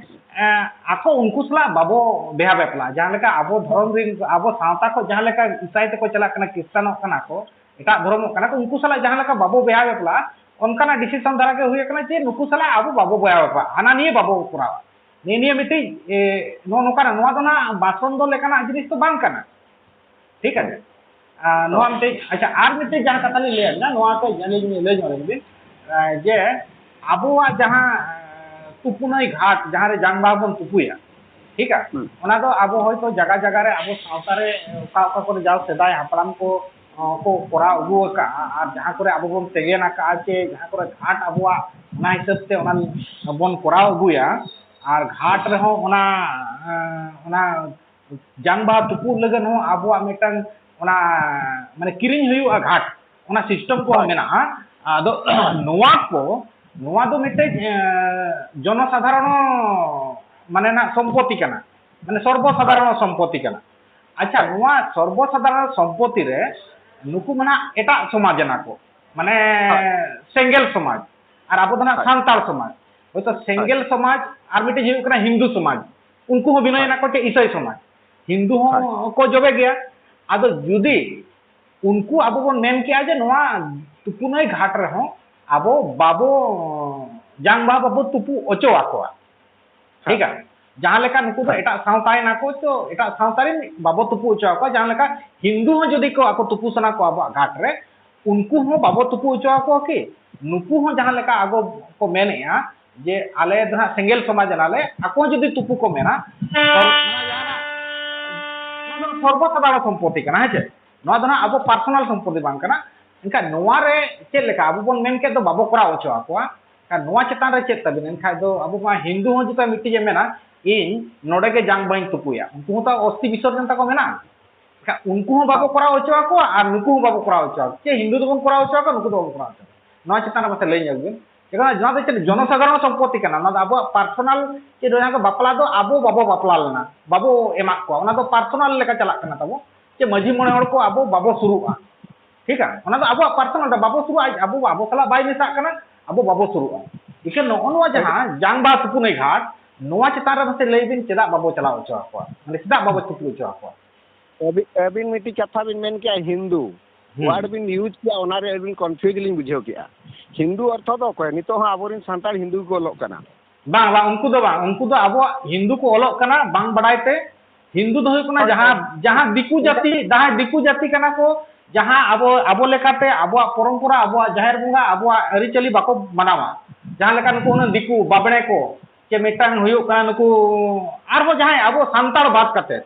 ᱮᱸ, ᱟᱠᱚ ᱩᱱᱠᱩ ᱥᱟᱞᱟᱜ ᱵᱟᱵᱚ ᱵᱮᱦᱟ ᱵᱮᱯᱞᱟ, ᱡᱟᱦᱟᱸ ᱞᱮᱠᱟ ᱟᱵᱚ ᱫᱷᱚᱨᱚᱢ ᱨᱤᱱ, ᱟᱵᱚ ᱥᱟᱶᱛᱟ ᱠᱷᱚᱱ ᱡᱟᱦᱟᱸ ᱞᱮᱠᱟ ᱤᱥᱟᱭ ᱛᱮᱠᱚ ᱪᱟᱞᱟᱜ ᱠᱟᱱᱟ, ᱠᱷᱨᱤᱥᱴᱟᱱᱚᱜ ᱠᱟᱱᱟ ᱠᱚ, ᱮᱴᱟᱜ ᱫᱷᱚᱨᱚᱢᱚᱜ ᱠᱟᱱᱟ ᱠᱚ, ᱩᱱᱠᱩ ᱥᱟᱞᱟᱜ ᱡᱟᱦᱟᱸ ᱞᱮᱠᱟ ᱵᱟᱵᱚ ᱵᱮᱦᱟ ᱵᱮᱯᱞᱟᱜᱼᱟ, ᱚᱱᱠᱟᱱᱟᱜ ᱰᱤᱥᱤᱥᱚᱱ ᱫᱷᱟᱨᱟ ᱜᱮ ᱦᱩᱭ ᱟᱠᱟᱱᱟ ᱡᱮ ᱱᱩᱠᱩ ᱥᱟᱞᱟᱜ ᱟᱵᱚ ᱵᱟᱵᱚ ᱵᱮᱦᱟ ᱵᱮᱯᱞᱟᱜᱼᱟ, ᱦᱟᱱᱟ ᱱᱤᱭᱟᱹ ᱵᱟᱵᱚ ᱠᱚᱨᱟᱣᱟ᱾ ᱱᱤᱭᱟᱹ, ᱱᱤᱭᱟᱹ ᱢᱤᱫᱴᱤᱡ, ᱮ, ᱱᱚᱜᱼᱚ ᱱᱚᱝᱠᱟᱱᱟᱜ, ᱱᱚᱣᱟ ᱫᱚ ᱱᱟᱜ ᱵᱟᱪᱷᱚᱱ ᱫᱚ ᱞᱮᱠᱟᱱᱟᱜ ᱡᱤᱱᱤᱥ ᱫᱚ ᱵᱟᱝ ᱠᱟᱱᱟ᱾ ᱴᱷᱤᱠ ᱟᱪᱷᱮ? ᱟᱨ ᱱᱚᱣᱟ ᱢᱤᱫᱴᱮᱡ, ᱟᱪᱪᱷᱟ, ᱟᱨ ᱢᱤᱫᱴᱮᱡ ᱡᱟᱦᱟᱸ ᱠᱟᱛᱷᱟ ᱞᱤᱧ ᱞᱟᱹᱭᱟ, ᱱᱚᱣᱟ ᱠᱟᱹᱡ ᱟᱹᱞᱤᱧ ᱞᱟᱹᱭ ᱧᱚᱜ ᱞᱤᱧ ᱵᱤᱱ, ᱟᱨ ᱡᱮ ᱟᱵᱚᱣᱟᱜ ᱡᱟᱦᱟᱸ, ᱟᱨ, ᱛᱩᱯᱩᱱᱟᱹᱭ ᱜᱷᱟᱴ, ᱡᱟᱦᱟᱸ ᱨᱮ ᱡᱟᱝ ᱵᱟᱦᱟ ᱵᱚᱱ ᱛᱩᱯᱩᱭᱟ, ᱴᱷᱤᱠᱟ? ᱦᱩᱸ᱾ ᱚᱱᱟ ᱫᱚ ᱟᱵᱚ ᱦᱚᱭᱛᱳ ᱡᱟᱭᱜᱟ ᱡᱟᱭᱜᱟ ᱨᱮ ᱟᱵᱚ ᱥᱟᱶᱛᱟ ᱨᱮ ᱚᱠᱟ ᱚᱠᱟ ᱠᱚᱨᱮ ᱡᱟᱣ ᱥᱮᱫᱟᱭ ᱦᱟᱯᱲᱟᱢ ᱠᱚ, ᱚ, ᱠᱚ ᱠᱚᱨᱟᱣ ᱟᱹᱜᱩ ᱟᱠᱟᱫᱼᱟ, ᱟᱨ ᱡᱟᱦᱟᱸ ᱠᱚᱨᱮ ᱟᱵᱚ ᱵᱚᱱ ᱛᱮᱜᱮᱱ ᱟᱠᱟᱫᱼᱟ, ᱪᱮ ᱡᱟᱦᱟᱸ ᱠᱚᱨᱮ ᱜᱷᱟᱴ ᱟᱵᱚᱣᱟᱜ ᱚᱱᱟ ᱦᱤᱥᱟᱹᱵ ᱛᱮ ᱚᱱᱟ ᱵᱚᱱ ᱠᱚᱨᱟᱣ ᱟᱹᱜᱩᱭᱟ, ᱟᱨ ᱜᱷᱟᱴ ᱨᱮᱦᱚᱸ ᱚᱱᱟ, ᱮᱸ, ᱚᱱᱟ ᱡᱟᱝ ᱵᱟᱦᱟ ᱛᱩᱯᱩᱜ ᱞᱟᱹᱜᱤᱫ ᱦᱚᱸ ᱟᱵᱚᱣᱟᱜ ᱢᱤᱫᱴᱟᱝ ᱚᱱᱟ, ᱢᱟᱱᱮ, ᱠᱤᱨᱤᱧ ᱦᱩᱭᱩᱜᱼᱟ ᱜᱷᱟᱴ, ᱚᱱᱟ system ᱠᱚᱦᱚᱸ ᱦᱳᱭ᱾ ᱢᱮᱱᱟᱜᱼᱟ᱾ ᱟᱫᱚ ᱱᱚᱣᱟ ᱠᱚ, ᱱᱚᱣᱟ ᱫᱚ ᱢᱤᱫᱴᱮᱡ, ᱮᱸ, ᱡᱚᱱᱚᱥᱟᱫᱷᱟᱨᱚᱱ, ᱢᱟᱱᱮ, ᱱᱟᱜ ᱥᱚᱢᱯᱚᱛᱤ ᱠᱟᱱᱟ, ᱢᱟᱱᱮ, ᱥᱚᱨᱵᱚ ᱥᱟᱫᱷᱟᱨᱚᱱ ᱦᱳᱭ᱾ ᱥᱚᱢᱯᱚᱛᱤ ᱠᱟᱱᱟ᱾ ᱟᱪᱪᱷᱟ, ᱦᱳᱭ᱾ ᱱᱚᱣᱟ ᱥᱚᱨᱵᱚ ᱥᱟᱫᱷᱟᱨᱚᱱ ᱥᱚᱢᱯᱚᱛᱤ ᱨᱮ ᱱᱩᱠᱩ ᱢᱟ ᱱᱟᱜ ᱮᱴᱟᱜ ᱥᱚᱢᱟᱡᱽ ᱮᱱᱟ ᱠᱚ, ᱢᱟᱱᱮ, ᱦᱳᱭ᱾ ᱥᱮᱸᱜᱮᱞ ᱥᱚᱢᱟᱡᱽ, ᱟᱨ ᱟᱵᱚ ᱫᱚ ᱱᱟᱜ ᱦᱳᱭ᱾ ᱥᱟᱱᱛᱟᱲ ᱥᱚᱢᱟᱡᱽ᱾ ᱦᱳᱭᱛᱳ ᱦᱳᱭ᱾ ᱥᱮᱸᱜᱮᱞ ᱥᱚᱢᱟᱡᱽ, ᱟᱨ ᱢᱤᱫᱴᱮᱡ ᱦᱩᱭᱩᱜ ᱠᱟᱱᱟ ᱦᱤᱱᱫᱩ ᱥᱚᱢᱟᱡᱽ, ᱩᱱᱠᱩ ᱦᱚᱸ ᱵᱤᱱᱚᱭ ᱦᱳᱭ᱾ ᱮᱱᱟ ᱠᱚ ᱪᱮᱫ ᱤᱥᱟᱹᱭ ᱥᱚᱢᱟᱡᱽ, ᱦᱤᱱᱫᱩ ᱦᱳᱭ᱾ ᱦᱚᱸ ᱠᱚ ᱡᱚᱵᱮ ᱜᱮᱭᱟ᱾ ᱟᱫᱚ ᱡᱩᱫᱤ ᱩᱱᱠᱩ ᱟᱵᱚ ᱵᱚᱱ ᱢᱮᱱ ᱠᱮᱜᱼᱟ ᱡᱮ ᱱᱚᱣᱟ ᱛᱩᱯᱩᱱᱟᱹᱭ ᱜᱷᱟᱴ ᱨᱮᱦᱚᱸ ᱟᱵᱚ ᱵᱟᱵᱚ, ᱡᱟᱝ ᱵᱟᱦᱟ ᱵᱟᱵᱚ ᱛᱩᱯᱩ ᱚᱪᱚ ᱟᱠᱚᱣᱟ, ᱴᱷᱤᱠᱟ? ᱦᱮᱸ᱾ ᱡᱟᱦᱟᱸ ᱞᱮᱠᱟ ᱱᱩᱠᱩ ᱫᱚ ᱦᱮᱸ᱾ ᱮᱴᱟᱜ ᱥᱟᱶᱛᱟ ᱮᱱᱟ ᱠᱚ, ᱛᱚ ᱮᱴᱟᱜ ᱥᱟᱶᱛᱟ ᱨᱮᱱ ᱵᱟᱵᱚ ᱛᱩᱯᱩ ᱚᱪᱚ ᱟᱠᱚᱣᱟ᱾ ᱡᱟᱦᱟᱸ ᱞᱮᱠᱟ ᱦᱤᱱᱫᱩ ᱦᱚᱸ ᱡᱩᱫᱤ ᱠᱚ ᱟᱠᱚ ᱛᱩᱯᱩ ᱥᱟᱱᱟ ᱠᱚᱣᱟ ᱟᱵᱚᱣᱟᱜ ᱜᱷᱟᱴ ᱨᱮ, ᱩᱱᱠᱩ ᱦᱚᱸ ᱵᱟᱵᱚ ᱛᱩᱯᱩ ᱚᱪᱚ ᱟᱠᱚᱣᱟ ᱠᱤ? ᱱᱩᱠᱩ ᱦᱚᱸ ᱡᱟᱦᱟᱸ ᱞᱮᱠᱟ ᱟᱵᱚ ᱠᱚ ᱢᱮᱱᱮᱜᱼᱟ ᱡᱮ ᱟᱞᱮ ᱫᱚ ᱦᱟᱸᱜ ᱥᱮᱸᱜᱮᱞ ᱥᱚᱢᱟᱡᱽ ᱮᱱᱟᱞᱮ, ᱟᱠᱚ ᱦᱚᱸ ᱡᱩᱫᱤ ᱛᱩᱯᱩ ᱠᱚ ᱢᱮᱱᱟ, ᱱᱚᱣᱟ ᱫᱚ ᱥᱚᱨᱵᱚ ᱥᱟᱫᱷᱟᱨᱚᱱ ᱥᱚᱢᱯᱚᱛᱤ ᱠᱟᱱᱟ, ᱦᱮᱸ ᱪᱮ? ᱱᱚᱣᱟ ᱫᱚ ᱦᱟᱸᱜ ᱟᱵᱚ personal ᱥᱚᱢᱯᱚᱛᱤ ᱵᱟᱝ ᱠᱟᱱᱟ᱾ ᱮᱱᱠᱷᱟᱱ ᱱᱚᱣᱟ ᱨᱮ ᱪᱮᱫ ᱞᱮᱠᱟ ᱟᱵᱚ ᱵᱚᱱ ᱢᱮᱱ ᱠᱮᱫ ᱫᱚ ᱵᱟᱵᱚ ᱠᱚᱨᱟᱣ ᱦᱚᱪᱚ ᱟᱠᱚᱣᱟ, ᱮᱱᱠᱷᱟᱱ ᱱᱚᱣᱟ ᱪᱮᱛᱟᱱ ᱨᱮ ᱪᱮᱫ ᱛᱟᱵᱤᱱ? ᱮᱱᱠᱷᱟᱱ ᱫᱚ ᱟᱵᱚ ᱢᱟ ᱦᱤᱱᱫᱩ ᱦᱚᱸ ᱡᱩᱫᱤ ᱢᱤᱫᱴᱤᱡ ᱮ ᱢᱮᱱᱟ, "ᱤᱧ ᱱᱚᱰᱮ ᱜᱮ ᱡᱟᱝ ᱵᱟᱹᱧ ᱛᱩᱯᱩᱭᱟ", ᱩᱱᱠᱩ ᱦᱚᱸ ᱛᱚ ᱚᱥᱛᱤ ᱵᱤᱥᱚᱨᱡᱚᱱ ᱛᱟᱠᱚ ᱢᱮᱱᱟᱜᱼᱟ᱾ ᱮᱱᱠᱷᱟᱱ ᱩᱱᱠᱩ ᱦᱚᱸ ᱵᱟᱵᱚ ᱠᱚᱨᱟᱣ ᱦᱚᱪᱚ ᱟᱠᱚᱣᱟ ᱟᱨ ᱱᱩᱠᱩ ᱦᱚᱸ ᱵᱟᱵᱚ ᱠᱚᱨᱟᱣ ᱦᱚᱪᱚ ᱟᱠᱚᱣᱟ᱾ ᱪᱮᱫ ᱦᱤᱱᱫᱩ ᱫᱚᱵᱚᱱ ᱠᱚᱨᱟᱣ ᱦᱚᱪᱚ ᱟᱠᱚᱣᱟ, ᱱᱩᱠᱩ ᱫᱚ ᱵᱟᱵᱚ ᱠᱚᱨᱟᱣ ᱦᱚᱪᱚ ᱟᱠᱚᱣᱟ? ᱱᱚᱣᱟ ᱪᱮᱛᱟᱱ ᱨᱮ ᱢᱟᱥᱮ ᱞᱟᱹᱭ ᱧᱚᱜ ᱵᱤᱱ᱾ ᱪᱮᱫᱟᱜ ᱱᱚᱣᱟ ᱫᱚ ᱪᱮᱫ ᱡᱚᱱᱚᱥᱟᱫᱷᱟᱨᱚᱱ ᱥᱚᱢᱯᱚᱛᱤ ᱠᱟᱱᱟ, ᱱᱚᱣᱟ ᱫᱚ ᱟᱵᱚᱣᱟᱜ personal ᱪᱮᱫ ᱦᱚᱸ ᱵᱟᱯᱞᱟ ᱫᱚ ᱟᱵᱚ ᱵᱟᱵᱚ ᱵᱟᱯᱞᱟ ᱞᱮᱱᱟ, ᱵᱟᱵᱚ ᱮᱢᱟᱜ ᱠᱚᱣᱟ, ᱚᱱᱟ ᱫᱚ personal ᱞᱮᱠᱟ ᱪᱟᱞᱟᱜ ᱠᱟᱱᱟ ᱛᱟᱵᱚ᱾ ᱪᱮ ᱢᱟᱹᱡᱷᱤ ᱢᱚᱬᱮ ᱦᱚᱲ ᱠᱚ ᱟᱵᱚ ᱵᱟᱵᱚ ᱥᱩᱨᱩᱜᱼᱟ, ᱴᱷᱤᱠᱟ? ᱚᱱᱟ ᱫᱚ ᱟᱵᱚᱣᱟᱜ personal ᱫᱚ ᱵᱟᱵᱚ ᱥᱩᱨᱩᱜᱼᱟ, ᱟᱡ ᱟᱵᱚ, ᱟᱵᱚ ᱥᱟᱞᱟᱜ ᱵᱟᱭ ᱢᱮᱥᱟᱜ ᱠᱟᱱᱟ, ᱟᱵᱚ ᱵᱟᱵᱚ ᱥᱩᱨᱩᱜᱼᱟ᱾ ᱤᱠᱷᱟᱹᱱ ᱱᱚᱜᱼᱚ ᱱᱚᱣᱟ ᱡᱟᱦᱟᱸ ᱡᱟᱝ ᱵᱟᱦᱟ ᱛᱩᱯᱩᱱᱟᱹᱭ ᱜᱷᱟᱴ, ᱱᱚᱣᱟ ᱪᱮᱛᱟᱱ ᱨᱮ ᱢᱟᱥᱮ ᱞᱟᱹᱭ ᱵᱤᱱ, ᱪᱮᱫᱟᱜ ᱵᱟᱵᱚ ᱪᱟᱞᱟᱣ ᱦᱚᱪᱚ ᱟᱠᱚᱣᱟ, ᱢᱟᱱᱮ ᱪᱮᱫᱟᱜ ᱵᱟᱵᱚ ᱛᱩᱯᱩ ᱦᱚᱪᱚ ᱟᱠᱚᱣᱟ? ᱟᱹᱵᱤᱱ, ᱟᱹᱵᱤᱱ ᱢᱤᱫᱴᱤᱡ ᱠᱟᱛᱷᱟ ᱵᱤᱱ ᱢᱮᱱ ᱠᱮᱜᱼᱟ, ᱦᱤᱱᱫᱩ᱾ ᱦᱩᱸ᱾ Word ᱵᱤᱱ use ᱠᱮᱜᱼᱟ, ᱚᱱᱟᱨᱮ ᱟᱹᱵᱤᱱ confuse ᱞᱤᱧ ᱵᱩᱡᱷᱟᱹᱣ ᱠᱮᱜᱼᱟ᱾ ᱦᱤᱱᱫᱩ ᱚᱨᱛᱷᱚ ᱫᱚ ᱚᱠᱚᱭ? ᱱᱤᱛᱚᱜ ᱦᱚᱸ ᱟᱵᱚᱨᱮᱱ ᱥᱟᱱᱛᱟᱲ ᱦᱤᱱᱫᱩ ᱜᱮᱠᱚ ᱚᱞᱚᱜ ᱠᱟᱱᱟ᱾ ᱵᱟᱝ, ᱵᱟᱝ, ᱩᱱᱠᱩ ᱫᱚ ᱵᱟᱝ, ᱩᱱᱠᱩ ᱫᱚ ᱟᱵᱚᱣᱟᱜ ᱦᱤᱱᱫᱩ ᱠᱚ ᱚᱞᱚᱜ ᱠᱟᱱᱟ ᱵᱟᱝ ᱵᱟᱰᱟᱭ ᱛᱮ, ᱦᱤᱱᱫᱩ ᱫᱚ ᱦᱩᱭᱩᱜ ᱠᱟᱱᱟ ᱡᱟᱦᱟᱸ, ᱡᱟᱦᱟᱸ ᱫᱤᱠᱩ ᱡᱟᱹᱛᱤ, ᱡᱟᱦᱟᱸᱭ ᱫᱤᱠᱩ ᱡᱟᱹᱛᱤ ᱠᱟᱱᱟ ᱠᱚ, ᱡᱟᱦᱟᱸ ᱟᱵᱚ, ᱟᱵᱚ ᱞᱮᱠᱟᱛᱮ ᱟᱵᱚᱣᱟᱜ ᱯᱚᱨᱚᱢᱯᱚᱨᱟ, ᱟᱵᱚᱣᱟᱜ ᱡᱟᱦᱮᱨ ᱵᱚᱸᱜᱟ, ᱟᱵᱚᱣᱟᱜ ᱟᱹᱨᱤᱪᱟᱹᱞᱤ ᱵᱟᱠᱚ ᱢᱟᱱᱟᱣᱟ, ᱡᱟᱦᱟᱸ ᱞᱮᱠᱟ ᱱᱩᱠᱩ ᱦᱩᱱᱟᱹᱝ ᱫᱤᱠᱩ ᱵᱟᱵᱽᱲᱮ ᱠᱚ, ᱪᱮ ᱢᱤᱫᱴᱟᱝ ᱦᱩᱭᱩᱜ ᱠᱟᱱᱟ ᱱᱩᱠᱩ ᱟᱨᱦᱚᱸ ᱡᱟᱦᱟᱸᱭ ᱟᱵᱚ ᱥᱟᱱᱛᱟᱲ ᱵᱟᱫ ᱠᱟᱛᱮ,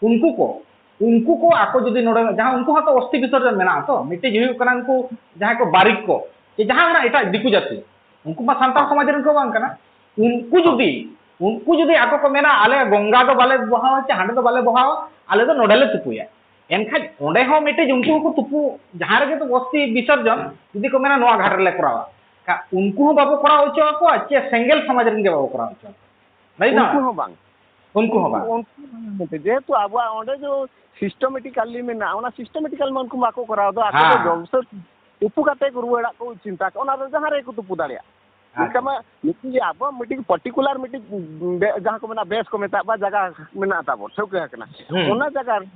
ᱩᱱᱠᱩ ᱠᱚ, ᱩᱱᱠᱩ ᱠᱚ ᱟᱠᱚ ᱡᱩᱫᱤ ᱱᱚᱰᱮ, ᱡᱟᱦᱟᱸ ᱩᱱᱠᱩ ᱦᱚᱸᱛᱚ ᱚᱥᱛᱷᱤ ᱵᱤᱥᱚᱨᱡᱚᱱ ᱢᱮᱱᱟᱜᱼᱟ ᱛᱚ, ᱢᱤᱫᱴᱤᱡ ᱦᱩᱭᱩᱜ ᱠᱟᱱᱟ ᱩᱱᱠᱩ ᱡᱟᱦᱟᱸᱭ ᱠᱚ ᱵᱟᱨᱤᱠ ᱠᱚ, ᱪᱮ ᱡᱟᱦᱟᱸ ᱢᱮᱱᱟᱜ ᱮᱴᱟᱜ ᱫᱤᱠᱩ ᱡᱟᱹᱛᱤ, ᱩᱱᱠᱩ ᱢᱟ ᱥᱟᱱᱛᱟᱲ ᱦᱚᱸ᱾ ᱥᱚᱢᱟᱡᱽ ᱨᱮᱱ ᱠᱚ ᱵᱟᱝ ᱠᱟᱱᱟ᱾ ᱩᱱᱠᱩ ᱦᱚᱸ᱾ ᱡᱩᱫᱤ, ᱩᱱᱠᱩ ᱡᱩᱫᱤ ᱟᱠᱚ ᱠᱚ ᱢᱮᱱᱟ, "ᱟᱞᱮ ᱜᱚᱝᱜᱟ ᱫᱚ ᱵᱟᱞᱮ ᱵᱚᱦᱟᱣᱟ, ᱪᱮ ᱦᱟᱸᱰᱮ ᱫᱚ ᱵᱟᱞᱮ ᱵᱚᱦᱟᱣᱟ, ᱟᱞᱮ ᱫᱚ ᱱᱚᱰᱮ ᱞᱮ ᱛᱩᱯᱩᱭᱟ", ᱮᱱᱠᱷᱟᱱ ᱚᱸᱰᱮ ᱦᱚᱸ ᱢᱤᱫᱴᱤᱡ ᱩᱱᱠᱩ ᱦᱚᱸᱠᱚ ᱛᱩᱯᱩ, ᱡᱟᱦᱟᱸ ᱨᱮᱜᱮ ᱛᱚ ᱚᱥᱛᱷᱤ ᱵᱤᱥᱚᱨᱡᱚᱱ, ᱡᱩᱫᱤ ᱠᱚ ᱢᱮᱱᱟ, "ᱱᱚᱣᱟ ᱜᱷᱟᱴ ᱨᱮᱞᱮ ᱠᱚᱨᱟᱣᱟ", ᱠᱷᱟᱱ ᱩᱱᱠᱩ ᱦᱚᱸ ᱵᱟᱵᱚ ᱠᱚᱨᱟᱣ ᱦᱚᱪᱚ ᱟᱠᱚᱣᱟ, ᱪᱮ ᱥᱮᱸᱜᱮᱞ ᱥᱚᱢᱟᱡᱽ ᱨᱮᱱ ᱜᱮ ᱵᱟᱵᱚ ᱠᱚᱨᱟᱣ ᱦᱚᱪᱚ ᱟᱠᱚᱣᱟ᱾ ᱞᱟᱹᱭ ᱫᱟᱢ? ᱩᱱᱠᱩ ᱦᱚᱸ ᱵᱟᱝ᱾ ᱩᱱᱠᱩ ᱦᱚᱸ ᱩᱱᱠᱩ, ᱵᱟᱝ᱾ ᱩᱱᱠᱩ ᱦᱚᱸ ᱵᱟᱝ ᱢᱮᱱᱛᱮ, ᱡᱮᱦᱮᱛᱩ ᱟᱵᱚᱣᱟᱜ ᱚᱸᱰᱮ ᱡᱮ systematically ᱢᱮᱱᱟᱜᱼᱟ, ᱚᱱᱟ systematically ᱢᱟ ᱩᱱᱠᱩ ᱵᱟᱠᱚ ᱠᱚᱨᱟᱣ ᱫᱟ᱾ ᱟᱠᱚ ᱫᱚ ᱦᱮᱸ᱾ ᱡᱚᱢᱥᱮ ᱛᱩᱯᱩ ᱠᱟᱛᱮ ᱠᱚ ᱨᱩᱣᱟᱹᱲᱟᱜ ᱠᱚ ᱪᱤᱱᱛᱟ ᱠᱟᱜᱼᱟ, ᱚᱱᱟ ᱫᱚ ᱡᱟᱦᱟᱸ ᱨᱮᱜᱮ ᱠᱚ ᱛᱩᱯᱩ ᱫᱟᱲᱮᱭᱟᱜᱼᱟ᱾ ᱟᱪᱪᱷᱟ᱾ ᱢᱮᱱᱠᱷᱟᱱ ᱢᱟ ᱢᱤᱫᱴᱤᱡ ᱟᱵᱚᱣᱟᱜ ᱢᱤᱫᱴᱤᱡ particular ᱢᱤᱫᱴᱤᱡ ᱵᱮ-, ᱡᱟᱦᱟᱸ ᱠᱚ ᱢᱮᱱᱟ ᱵᱮᱥ ᱠᱚ ᱢᱮᱛᱟᱜ ᱵᱟ ᱡᱟᱭᱜᱟ ᱢᱮᱱᱟᱜ ᱛᱟᱵᱚ, ᱴᱷᱟᱹᱣᱠᱟᱹ ᱟᱠᱟᱱᱟ᱾ ᱦᱩᱸ᱾ ᱚᱱᱟ ᱡᱟᱭᱜᱟ ᱨᱮ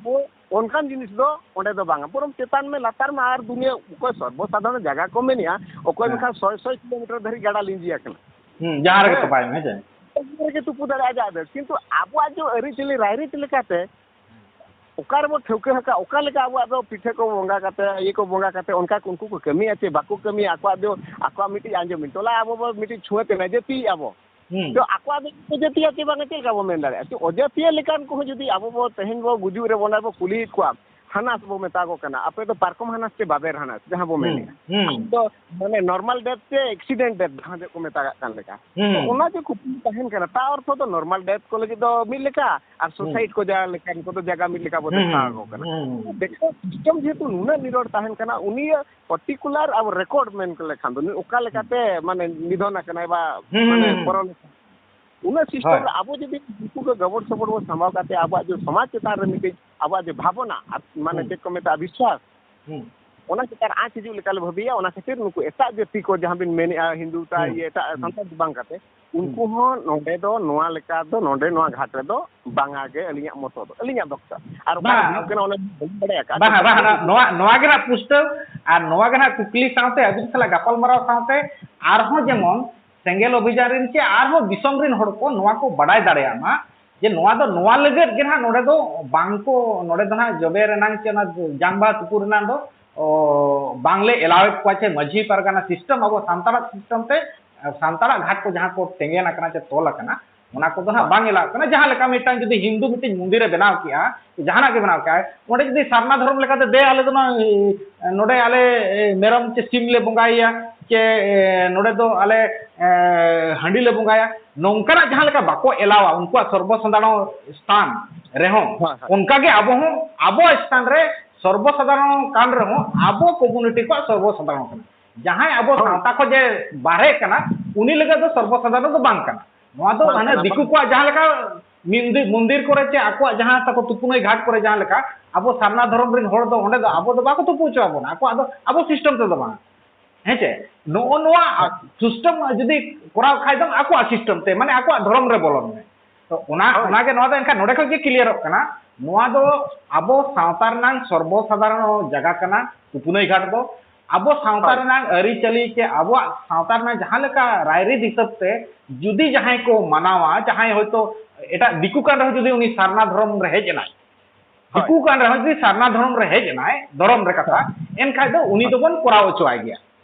ᱚᱱᱠᱟᱱ ᱡᱤᱱᱤᱥ ᱫᱚ ᱚᱸᱰᱮ ᱫᱚ ᱵᱟᱝᱟ, ᱵᱚᱨᱚᱝ ᱪᱮᱛᱟᱱ ᱢᱮ ᱞᱟᱛᱟᱨ ᱢᱮ ᱟᱨ ᱫᱩᱱᱤᱭᱟᱹ ᱚᱠᱚᱭ ᱥᱚᱨᱵᱚ ᱥᱟᱫᱷᱟᱨᱚᱱ ᱡᱟᱭᱜᱟ ᱠᱚ ᱢᱮᱱᱮᱜᱼᱟ, ᱚᱠᱚᱭ ᱦᱮᱸ᱾ ᱢᱮᱱᱠᱷᱟᱱ ᱥᱚᱭ ᱥᱚᱭ ᱠᱤᱞᱳᱢᱤᱴᱟᱨ ᱫᱷᱟᱹᱨᱤᱡ ᱜᱟᱰᱟ ᱞᱤᱸᱡᱤ ᱟᱠᱟᱱᱟ᱾ ᱦᱩᱸ, ᱡᱟᱦᱟᱸ ᱨᱮᱜᱮ ᱦᱮᱸ᱾ ᱛᱚᱯᱟᱭ ᱢᱮ, ᱦᱮᱸ ᱪᱮ? ᱡᱟᱦᱟᱸ ᱨᱮᱜᱮ ᱛᱩᱯᱩ ᱫᱟᱲᱮᱭᱟᱜᱼᱟ ᱟᱡᱟᱜ ᱫᱚ᱾ ᱠᱤᱱᱛᱩ ᱟᱵᱚᱣᱟᱜ ᱡᱮ ᱟᱹᱨᱤᱪᱟᱹᱞᱤ ᱨᱟᱭᱨᱤᱛ ᱞᱮᱠᱟᱛᱮ ᱚᱠᱟ ᱨᱮᱵᱚ ᱴᱷᱟᱹᱣᱠᱟᱹ ᱟᱠᱟᱫ, ᱚᱠᱟ ᱞᱮᱠᱟ ᱟᱵᱚᱣᱟᱜ ᱫᱚ ᱯᱤᱴᱷᱟᱹ ᱠᱚ ᱵᱚᱸᱜᱟ ᱠᱟᱛᱮ, ᱤᱭᱟᱹ ᱠᱚ ᱵᱚᱸᱜᱟ ᱠᱟᱛᱮ, ᱚᱱᱠᱟ ᱠᱚ ᱩᱱᱠᱩ ᱠᱚ ᱠᱟᱹᱢᱤᱭᱟ ᱪᱮ ᱵᱟᱠᱚ ᱠᱟᱹᱢᱤᱭᱟ, ᱟᱠᱚᱣᱟᱜ ᱫᱚ, ᱟᱠᱚᱣᱟᱜ ᱢᱤᱫᱴᱤᱡ ᱟᱸᱡᱚᱢ ᱢᱮ, ᱴᱚᱞᱟ ᱟᱵᱚ ᱵᱚ ᱢᱤᱫᱴᱤᱡ ᱪᱷᱩᱣᱟᱹ ᱛᱮ ᱡᱟᱹᱛᱤᱭᱮᱫ ᱟᱵᱚ᱾ ᱦᱩᱸ᱾ ᱛᱚ ᱟᱠᱚᱣᱟᱜ ᱫᱚ ᱡᱟᱹᱛᱤᱭᱟ ᱪᱮ ᱵᱟᱝᱟ ᱪᱮᱫ ᱞᱮᱠᱟ ᱵᱚ ᱢᱮᱱ ᱫᱟᱲᱮᱭᱟᱜᱼᱟ? ᱛᱚ ᱚᱡᱟᱹᱛᱤᱭᱟᱹ ᱞᱮᱠᱟᱱ ᱠᱚᱦᱚᱸ ᱡᱩᱫᱤ ᱟᱵᱚ ᱵᱚ ᱛᱮᱦᱮᱧ ᱵᱚ ᱜᱩᱡᱩᱜ ᱨᱮ ᱚᱱᱟ ᱵᱚ ᱠᱩᱞᱤᱭᱮᱫ ᱠᱚᱣᱟ, ᱦᱟᱱᱟᱥ ᱵᱚ ᱢᱮᱛᱟ ᱠᱚ ᱠᱟᱱᱟ, ᱟᱯᱮ ᱫᱚ ᱯᱟᱨᱠᱚᱢ ᱦᱟᱱᱟᱥ ᱪᱮ ᱵᱟᱵᱮᱨ ᱦᱟᱱᱟᱥ, ᱡᱟᱦᱟᱸ ᱵᱚ ᱦᱩᱸ, ᱢᱮᱱᱮᱫᱼᱟ᱾ ᱦᱩᱸ᱾ ᱟᱫᱚ ᱢᱟᱱᱮ normal death ᱪᱮ accident death ᱡᱟᱦᱟᱸ ᱡᱮ ᱠᱚ ᱢᱮᱛᱟᱜᱟᱜ ᱠᱟᱱ ᱞᱮᱠᱟ᱾ ᱦᱩᱸ᱾ ᱛᱚ ᱚᱱᱟ ᱡᱮ ᱠᱩᱠᱞᱤ ᱛᱟᱦᱮᱱ ᱠᱟᱱᱟ, ᱛᱟ ᱚᱨᱛᱷᱚ ᱫᱚ normal death ᱠᱚ ᱞᱟᱹᱜᱤᱫ ᱫᱚ ᱢᱤᱫ ᱞᱮᱠᱟ, ᱟᱨ ᱦᱩᱸ᱾ suicide ᱠᱚ ᱡᱟᱦᱟᱸ ᱞᱮᱠᱟ, ᱩᱱᱠᱩ ᱫᱚ ᱡᱟᱭᱜᱟ ᱢᱤᱫ ᱞᱮᱠᱟ ᱵᱚ ᱦᱩᱸ, ᱫᱮᱠᱷᱟᱣ ᱟᱠᱚ ᱠᱟᱱᱟ᱾ ᱦᱩᱸ᱾ ᱫᱮᱠᱷᱟᱣ system ᱡᱮᱦᱮᱛᱩ ᱱᱩᱱᱟᱹᱜ ᱱᱤᱨᱚᱲ ᱛᱟᱦᱮᱱ ᱠᱟᱱᱟ, ᱩᱱᱤᱭᱟᱜ particular ᱟᱵᱚ record ᱢᱮᱱ ᱞᱮᱠᱷᱟᱱ ᱫᱚ, ᱱᱩᱭ ᱚᱠᱟ ᱞᱮᱠᱟᱛᱮ ᱦᱩᱸ᱾ ᱢᱟᱱᱮ ᱱᱤᱫᱷᱚᱱ ᱟᱠᱟᱱᱟᱭ ᱵᱟ ᱦᱩᱸ, ᱦᱩᱸ, ᱢᱟᱱᱮ ᱦᱩᱸ᱾ ᱯᱚᱨᱚᱞ ᱩᱱᱟᱹᱜ system ᱦᱳᱭ᱾ ᱨᱮ ᱟᱵᱚ ᱡᱩᱫᱤ ᱩᱱᱠᱩ ᱠᱚ ᱜᱚᱵᱚᱞ ᱥᱚᱵᱚᱞ ᱵᱚᱱ ᱥᱟᱢᱵᱟᱣ ᱠᱟᱛᱮ ᱟᱵᱚᱣᱟᱜ ᱡᱮ ᱥᱚᱢᱟᱡᱽ ᱪᱮᱛᱟᱱ ᱨᱮ ᱢᱤᱫᱴᱤᱡ ᱟᱵᱚᱣᱟᱜ ᱡᱮ ᱵᱷᱟᱵᱚᱱᱟ ᱟᱨ ᱢᱟᱱᱮ ᱦᱩᱸ᱾ ᱪᱮᱫ ᱠᱚ ᱢᱮᱛᱟᱜᱼᱟ ᱵᱤᱥᱣᱟᱥ, ᱦᱩᱸ᱾ ᱚᱱᱟ ᱪᱮᱛᱟᱱ ᱨᱮ ᱟᱸᱪ ᱦᱤᱡᱩᱜ ᱞᱮᱠᱟ ᱞᱮ ᱵᱷᱟᱹᱵᱤᱭᱟ᱾ ᱚᱱᱟ ᱠᱷᱟᱹᱛᱤᱨ ᱱᱩᱠᱩ ᱮᱴᱟᱜ ᱡᱟᱹᱛᱤ ᱠᱚ ᱡᱟᱦᱟᱸ ᱵᱤᱱ ᱢᱮᱱᱮᱫᱼᱟ ᱦᱤᱱᱫᱩ ᱛᱟᱭ ᱦᱩᱸ᱾ ᱤᱭᱟᱹ ᱮᱴᱟᱜ ᱦᱩᱸ᱾ ᱥᱟᱱᱛᱟᱲ ᱫᱚ ᱵᱟᱝ ᱠᱟᱛᱮ ᱩᱱᱠᱩ ᱦᱩᱸ᱾ ᱦᱚᱸ ᱱᱚᱰᱮ ᱫᱚ ᱱᱚᱣᱟ ᱞᱮᱠᱟ ᱫᱚ ᱱᱚᱰᱮ ᱱᱚᱣᱟ ᱜᱷᱟᱴ ᱨᱮᱫᱚ ᱵᱟᱝᱟ ᱜᱮ ᱟᱹᱞᱤᱧᱟᱜ ᱢᱚᱛᱚ ᱫᱚ, ᱟᱹᱞᱤᱧᱟᱜ ᱫᱚᱠᱛᱟ᱾ ᱟᱨ ᱚᱠᱟ ᱨᱮ ᱵᱟᱝ, ᱦᱩᱭᱩᱜ ᱠᱟᱱᱟ ᱚᱱᱟ ᱵᱟᱹᱞᱤᱧ ᱵᱟᱲᱟᱭᱟ᱾ ᱟᱪᱪᱷᱟ, ᱵᱟᱝ, ᱵᱟᱝ, ᱴᱷᱤᱠ ᱜᱮᱭᱟ᱾ ᱱᱚᱣᱟ, ᱱᱚᱣᱟ ᱜᱮ ᱱᱟᱜ ᱯᱩᱥᱴᱟᱹᱣ ᱟᱨ ᱱᱚᱣᱟ ᱜᱮ ᱱᱟᱜ ᱠᱩᱠᱞᱤ ᱥᱟᱶᱛᱮ ᱟᱹᱵᱤᱱ ᱥᱟᱞᱟᱜ ᱜᱟᱯᱟᱞᱢᱟᱨᱟᱣ ᱥᱟᱶᱛᱮ ᱟᱨᱦᱚᱸ ᱡᱮᱢᱚᱱ ᱥᱮᱸᱜᱮᱞ ᱚᱵᱷᱤᱡᱟᱱ ᱨᱮᱱ ᱪᱮ ᱟᱨᱦᱚᱸ ᱫᱤᱥᱚᱢ ᱨᱮᱱ ᱦᱚᱲ ᱠᱚ ᱱᱚᱣᱟ ᱠᱚ ᱵᱟᱰᱟᱭ ᱫᱟᱲᱮᱭᱟᱜ ᱢᱟ, ᱡᱮ ᱱᱚᱣᱟ ᱫᱚ ᱱᱚᱣᱟ ᱞᱟᱹᱜᱤᱫ ᱜᱮ ᱱᱟᱦᱟᱜ ᱱᱚᱰᱮ ᱫᱚ ᱵᱟᱝ ᱠᱚ, ᱱᱚᱰᱮ ᱫᱚ ᱱᱟᱦᱟᱜ ᱡᱚᱵᱮ ᱨᱮᱱᱟᱝ ᱪᱮ ᱚᱱᱟ ᱡᱟᱝ ᱵᱟᱦᱟ ᱛᱩᱯᱩ ᱨᱮᱱᱟᱜ ᱫᱚ, ᱚ, ᱵᱟᱝᱞᱮ ᱮᱞᱟᱣᱮᱫ ᱠᱚᱣᱟ ᱪᱮ ᱢᱟᱹᱡᱷᱤ ᱯᱟᱨᱜᱟᱱᱟ ᱥᱤᱥᱴᱮᱢ, ᱟᱵᱚ ᱥᱟᱱᱛᱟᱲᱟᱜ ᱥᱤᱥᱴᱮᱢ ᱛᱮ, ᱥᱟᱱᱛᱟᱲᱟᱜ ᱜᱷᱟᱴ ᱠᱚ ᱡᱟᱦᱟᱸ ᱠᱚ ᱛᱮᱸᱜᱮᱱ ᱟᱠᱟᱱᱟ ᱪᱮ ᱛᱚᱞ ᱟᱠᱟᱱᱟ, ᱚᱱᱟ ᱠᱚᱫᱚ ᱱᱟᱦᱟᱜ ᱵᱟᱝ ᱮᱞᱟᱣᱮᱫ ᱠᱟᱱᱟ᱾ ᱡᱟᱦᱟᱸ ᱞᱮᱠᱟ ᱢᱤᱫᱴᱟᱝ ᱡᱩᱫᱤ ᱦᱤᱱᱫᱩ ᱢᱤᱫᱴᱤᱡ ᱢᱚᱱᱫᱤᱨ ᱮ ᱵᱮᱱᱟᱣ ᱠᱮᱜᱼᱟ, ᱡᱟᱦᱟᱱᱟᱜ ᱜᱮ ᱵᱮᱱᱟᱣ ᱠᱮᱜᱼᱟᱭ, ᱚᱸᱰᱮ ᱡᱩᱫᱤ ᱥᱟᱨᱱᱟ ᱫᱷᱚᱨᱚᱢ ᱞᱮᱠᱟᱛᱮ, "ᱫᱮ, ᱟᱞᱮ ᱫᱚ ᱱᱚᱣᱟ, ᱮ, ᱱᱚᱰᱮ ᱟᱞᱮ, ᱮ, ᱢᱮᱨᱚᱢ ᱪᱮ ᱥᱤᱢ ᱞᱮ ᱵᱚᱸᱜᱟᱭᱮᱭᱟ, ᱪᱮ, ᱮ, ᱱᱚᱰᱮ ᱫᱚ ᱟᱞᱮ, ᱮ, ᱦᱟᱺᱰᱤ ᱞᱮ ᱵᱚᱸᱜᱟᱭᱟ", ᱱᱚᱝᱠᱟᱱᱟᱜ ᱡᱟᱦᱟᱸ ᱞᱮᱠᱟ ᱵᱟᱠᱚ ᱮᱞᱟᱣᱟ ᱩᱱᱠᱩᱣᱟᱜ ᱥᱚᱨᱵᱚ ᱥᱟᱫᱷᱟᱨᱚᱱ ᱥᱛᱷᱟᱱ ᱨᱮᱦᱚᱸ, ᱦᱳᱭ, ᱦᱳᱭ᱾ ᱚᱱᱠᱟᱜᱮ ᱟᱵᱚ ᱦᱚᱸ ᱟᱵᱚᱣᱟᱜ ᱥᱛᱷᱟᱱ ᱨᱮ ᱥᱚᱨᱵᱚ ᱥᱟᱫᱷᱟᱨᱚᱱ ᱠᱟᱱ ᱨᱮᱦᱚᱸ ᱟᱵᱚ ᱠᱚᱢᱩᱱᱤᱴᱤ ᱠᱚᱣᱟᱜ ᱥᱚᱨᱵᱚ ᱥᱟᱫᱷᱟᱨᱚᱱ ᱠᱟᱱᱟ᱾ ᱡᱟᱦᱟᱸᱭ ᱟᱵᱚ ᱦᱳᱭ᱾ ᱥᱟᱶᱛᱟ ᱠᱷᱚᱱ ᱡᱮ ᱵᱟᱨᱦᱮᱜ ᱠᱟᱱᱟ, ᱩᱱᱤ ᱞᱟᱹᱜᱤᱫ ᱫᱚ ᱥᱚᱨᱵᱚ ᱥᱟᱫᱷᱟᱨᱚᱱ ᱫᱚ ᱵᱟᱝ ᱠᱟᱱᱟ᱾ ᱱᱚᱣᱟ ᱫᱚ ᱵᱟᱝ ᱦᱟᱱᱮ ᱠᱟᱱᱟ, ᱫᱤᱠᱩ ᱵᱟᱝ᱾ ᱠᱚᱣᱟᱜ ᱡᱟᱦᱟᱸ ᱞᱮᱠᱟ ᱢᱤᱱᱫᱤ-, ᱢᱚᱱᱫᱤᱨ ᱠᱚᱨᱮ ᱪᱮ ᱟᱠᱚᱣᱟᱜ ᱡᱟᱦᱟᱸ ᱛᱟᱠᱚ ᱛᱩᱯᱩᱱᱟᱹᱭ ᱜᱷᱟᱴ ᱠᱚᱨᱮ ᱡᱟᱦᱟᱸ ᱞᱮᱠᱟ, ᱟᱵᱚ ᱥᱟᱨᱱᱟ ᱫᱷᱚᱨᱚᱢ ᱨᱮᱱ ᱦᱚᱲ ᱫᱚ ᱚᱸᱰᱮ ᱫᱚ ᱟᱵᱚ ᱫᱚ ᱵᱟᱠᱚ ᱛᱩᱯᱩ ᱦᱚᱪᱚ ᱟᱵᱚᱱᱟ, ᱟᱠᱚᱣᱟᱜ ᱫᱚ ᱟᱵᱚ ᱥᱤᱥᱴᱮᱢ ᱛᱮᱫᱚ ᱵᱟᱝ᱾ ᱦᱮᱸ ᱪᱮ? ᱱᱚᱜᱼᱚ ᱱᱚᱣᱟ ᱦᱳᱭ᱾ ᱥᱤᱥᱴᱮᱢ ᱡᱩᱫᱤ ᱠᱚᱨᱟᱣ ᱠᱷᱟᱡ ᱫᱚ ᱟᱠᱚᱣᱟᱜ ᱥᱤᱥᱴᱮᱢ ᱛᱮ, ᱢᱟᱱᱮ ᱟᱠᱚᱣᱟᱜ ᱫᱷᱚᱨᱚᱢ ᱨᱮ ᱵᱚᱞᱚᱱ ᱢᱮ᱾ ᱛᱚ ᱚᱱᱟ, ᱦᱳᱭ᱾ ᱚᱱᱟᱜᱮ ᱱᱚᱣᱟ ᱫᱚ ᱮᱱᱠᱷᱟᱱ ᱱᱚᱰᱮ ᱠᱷᱚᱡ ᱜᱮ ᱠᱞᱤᱭᱟᱨᱚᱜ ᱠᱟᱱᱟ᱾ ᱱᱚᱣᱟ ᱫᱚ ᱟᱵᱚ ᱥᱟᱶᱛᱟ ᱨᱮᱱᱟᱝ ᱥᱚᱨᱵᱚ ᱥᱟᱫᱷᱟᱨᱚᱱ ᱡᱟᱭᱜᱟ ᱠᱟᱱᱟ, ᱛᱩᱯᱩᱱᱟᱹᱭ ᱜᱷᱟᱴ ᱫᱚ᱾ ᱟᱵᱚ ᱥᱟᱶᱛᱟ ᱦᱳᱭ᱾ ᱨᱮᱱᱟᱝ ᱟᱹᱨᱤᱪᱟᱹᱞᱤ ᱪᱮ ᱟᱵᱚᱣᱟᱜ ᱥᱟᱶᱛᱟ ᱨᱮᱱᱟᱜ ᱡᱟᱦᱟᱸ ᱞᱮᱠᱟ ᱨᱟᱭᱨᱤᱛ ᱦᱤᱥᱟᱹᱵ ᱛᱮ ᱡᱩᱫᱤ ᱡᱟᱦᱟᱸᱭ ᱠᱚ ᱢᱟᱱᱟᱣᱟ, ᱡᱟᱦᱟᱸᱭ ᱦᱚᱭᱛᱳ ᱮᱴᱟᱜ ᱫᱤᱠᱩ ᱠᱟᱱ ᱨᱮᱦᱚᱸ ᱡᱩᱫᱤ ᱩᱱᱤ ᱥᱟᱨᱱᱟ ᱫᱷᱚᱨᱚᱢ ᱨᱮ ᱦᱮᱡ ᱮᱱᱟᱭ, ᱦᱳᱭ᱾ ᱫᱤᱠᱩ ᱠᱟᱱ ᱨᱮᱦᱚᱸ ᱡᱩᱫᱤ ᱥᱟᱨᱱᱟ ᱫᱷᱚᱨᱚᱢ ᱨᱮ ᱦᱮᱡ ᱮᱱᱟᱭ, ᱫᱷᱚᱨᱚᱢ ᱨᱮ ᱠᱟᱛᱷᱟ, ᱦᱳᱭ᱾ ᱮᱱᱠᱷᱟᱡ ᱫᱚ ᱩᱱᱤ ᱦᱳᱭ᱾ ᱫᱚᱵᱚᱱ ᱠᱚᱨᱟᱣ ᱦᱚᱪᱚᱣᱟᱭ ᱜᱮᱭᱟ᱾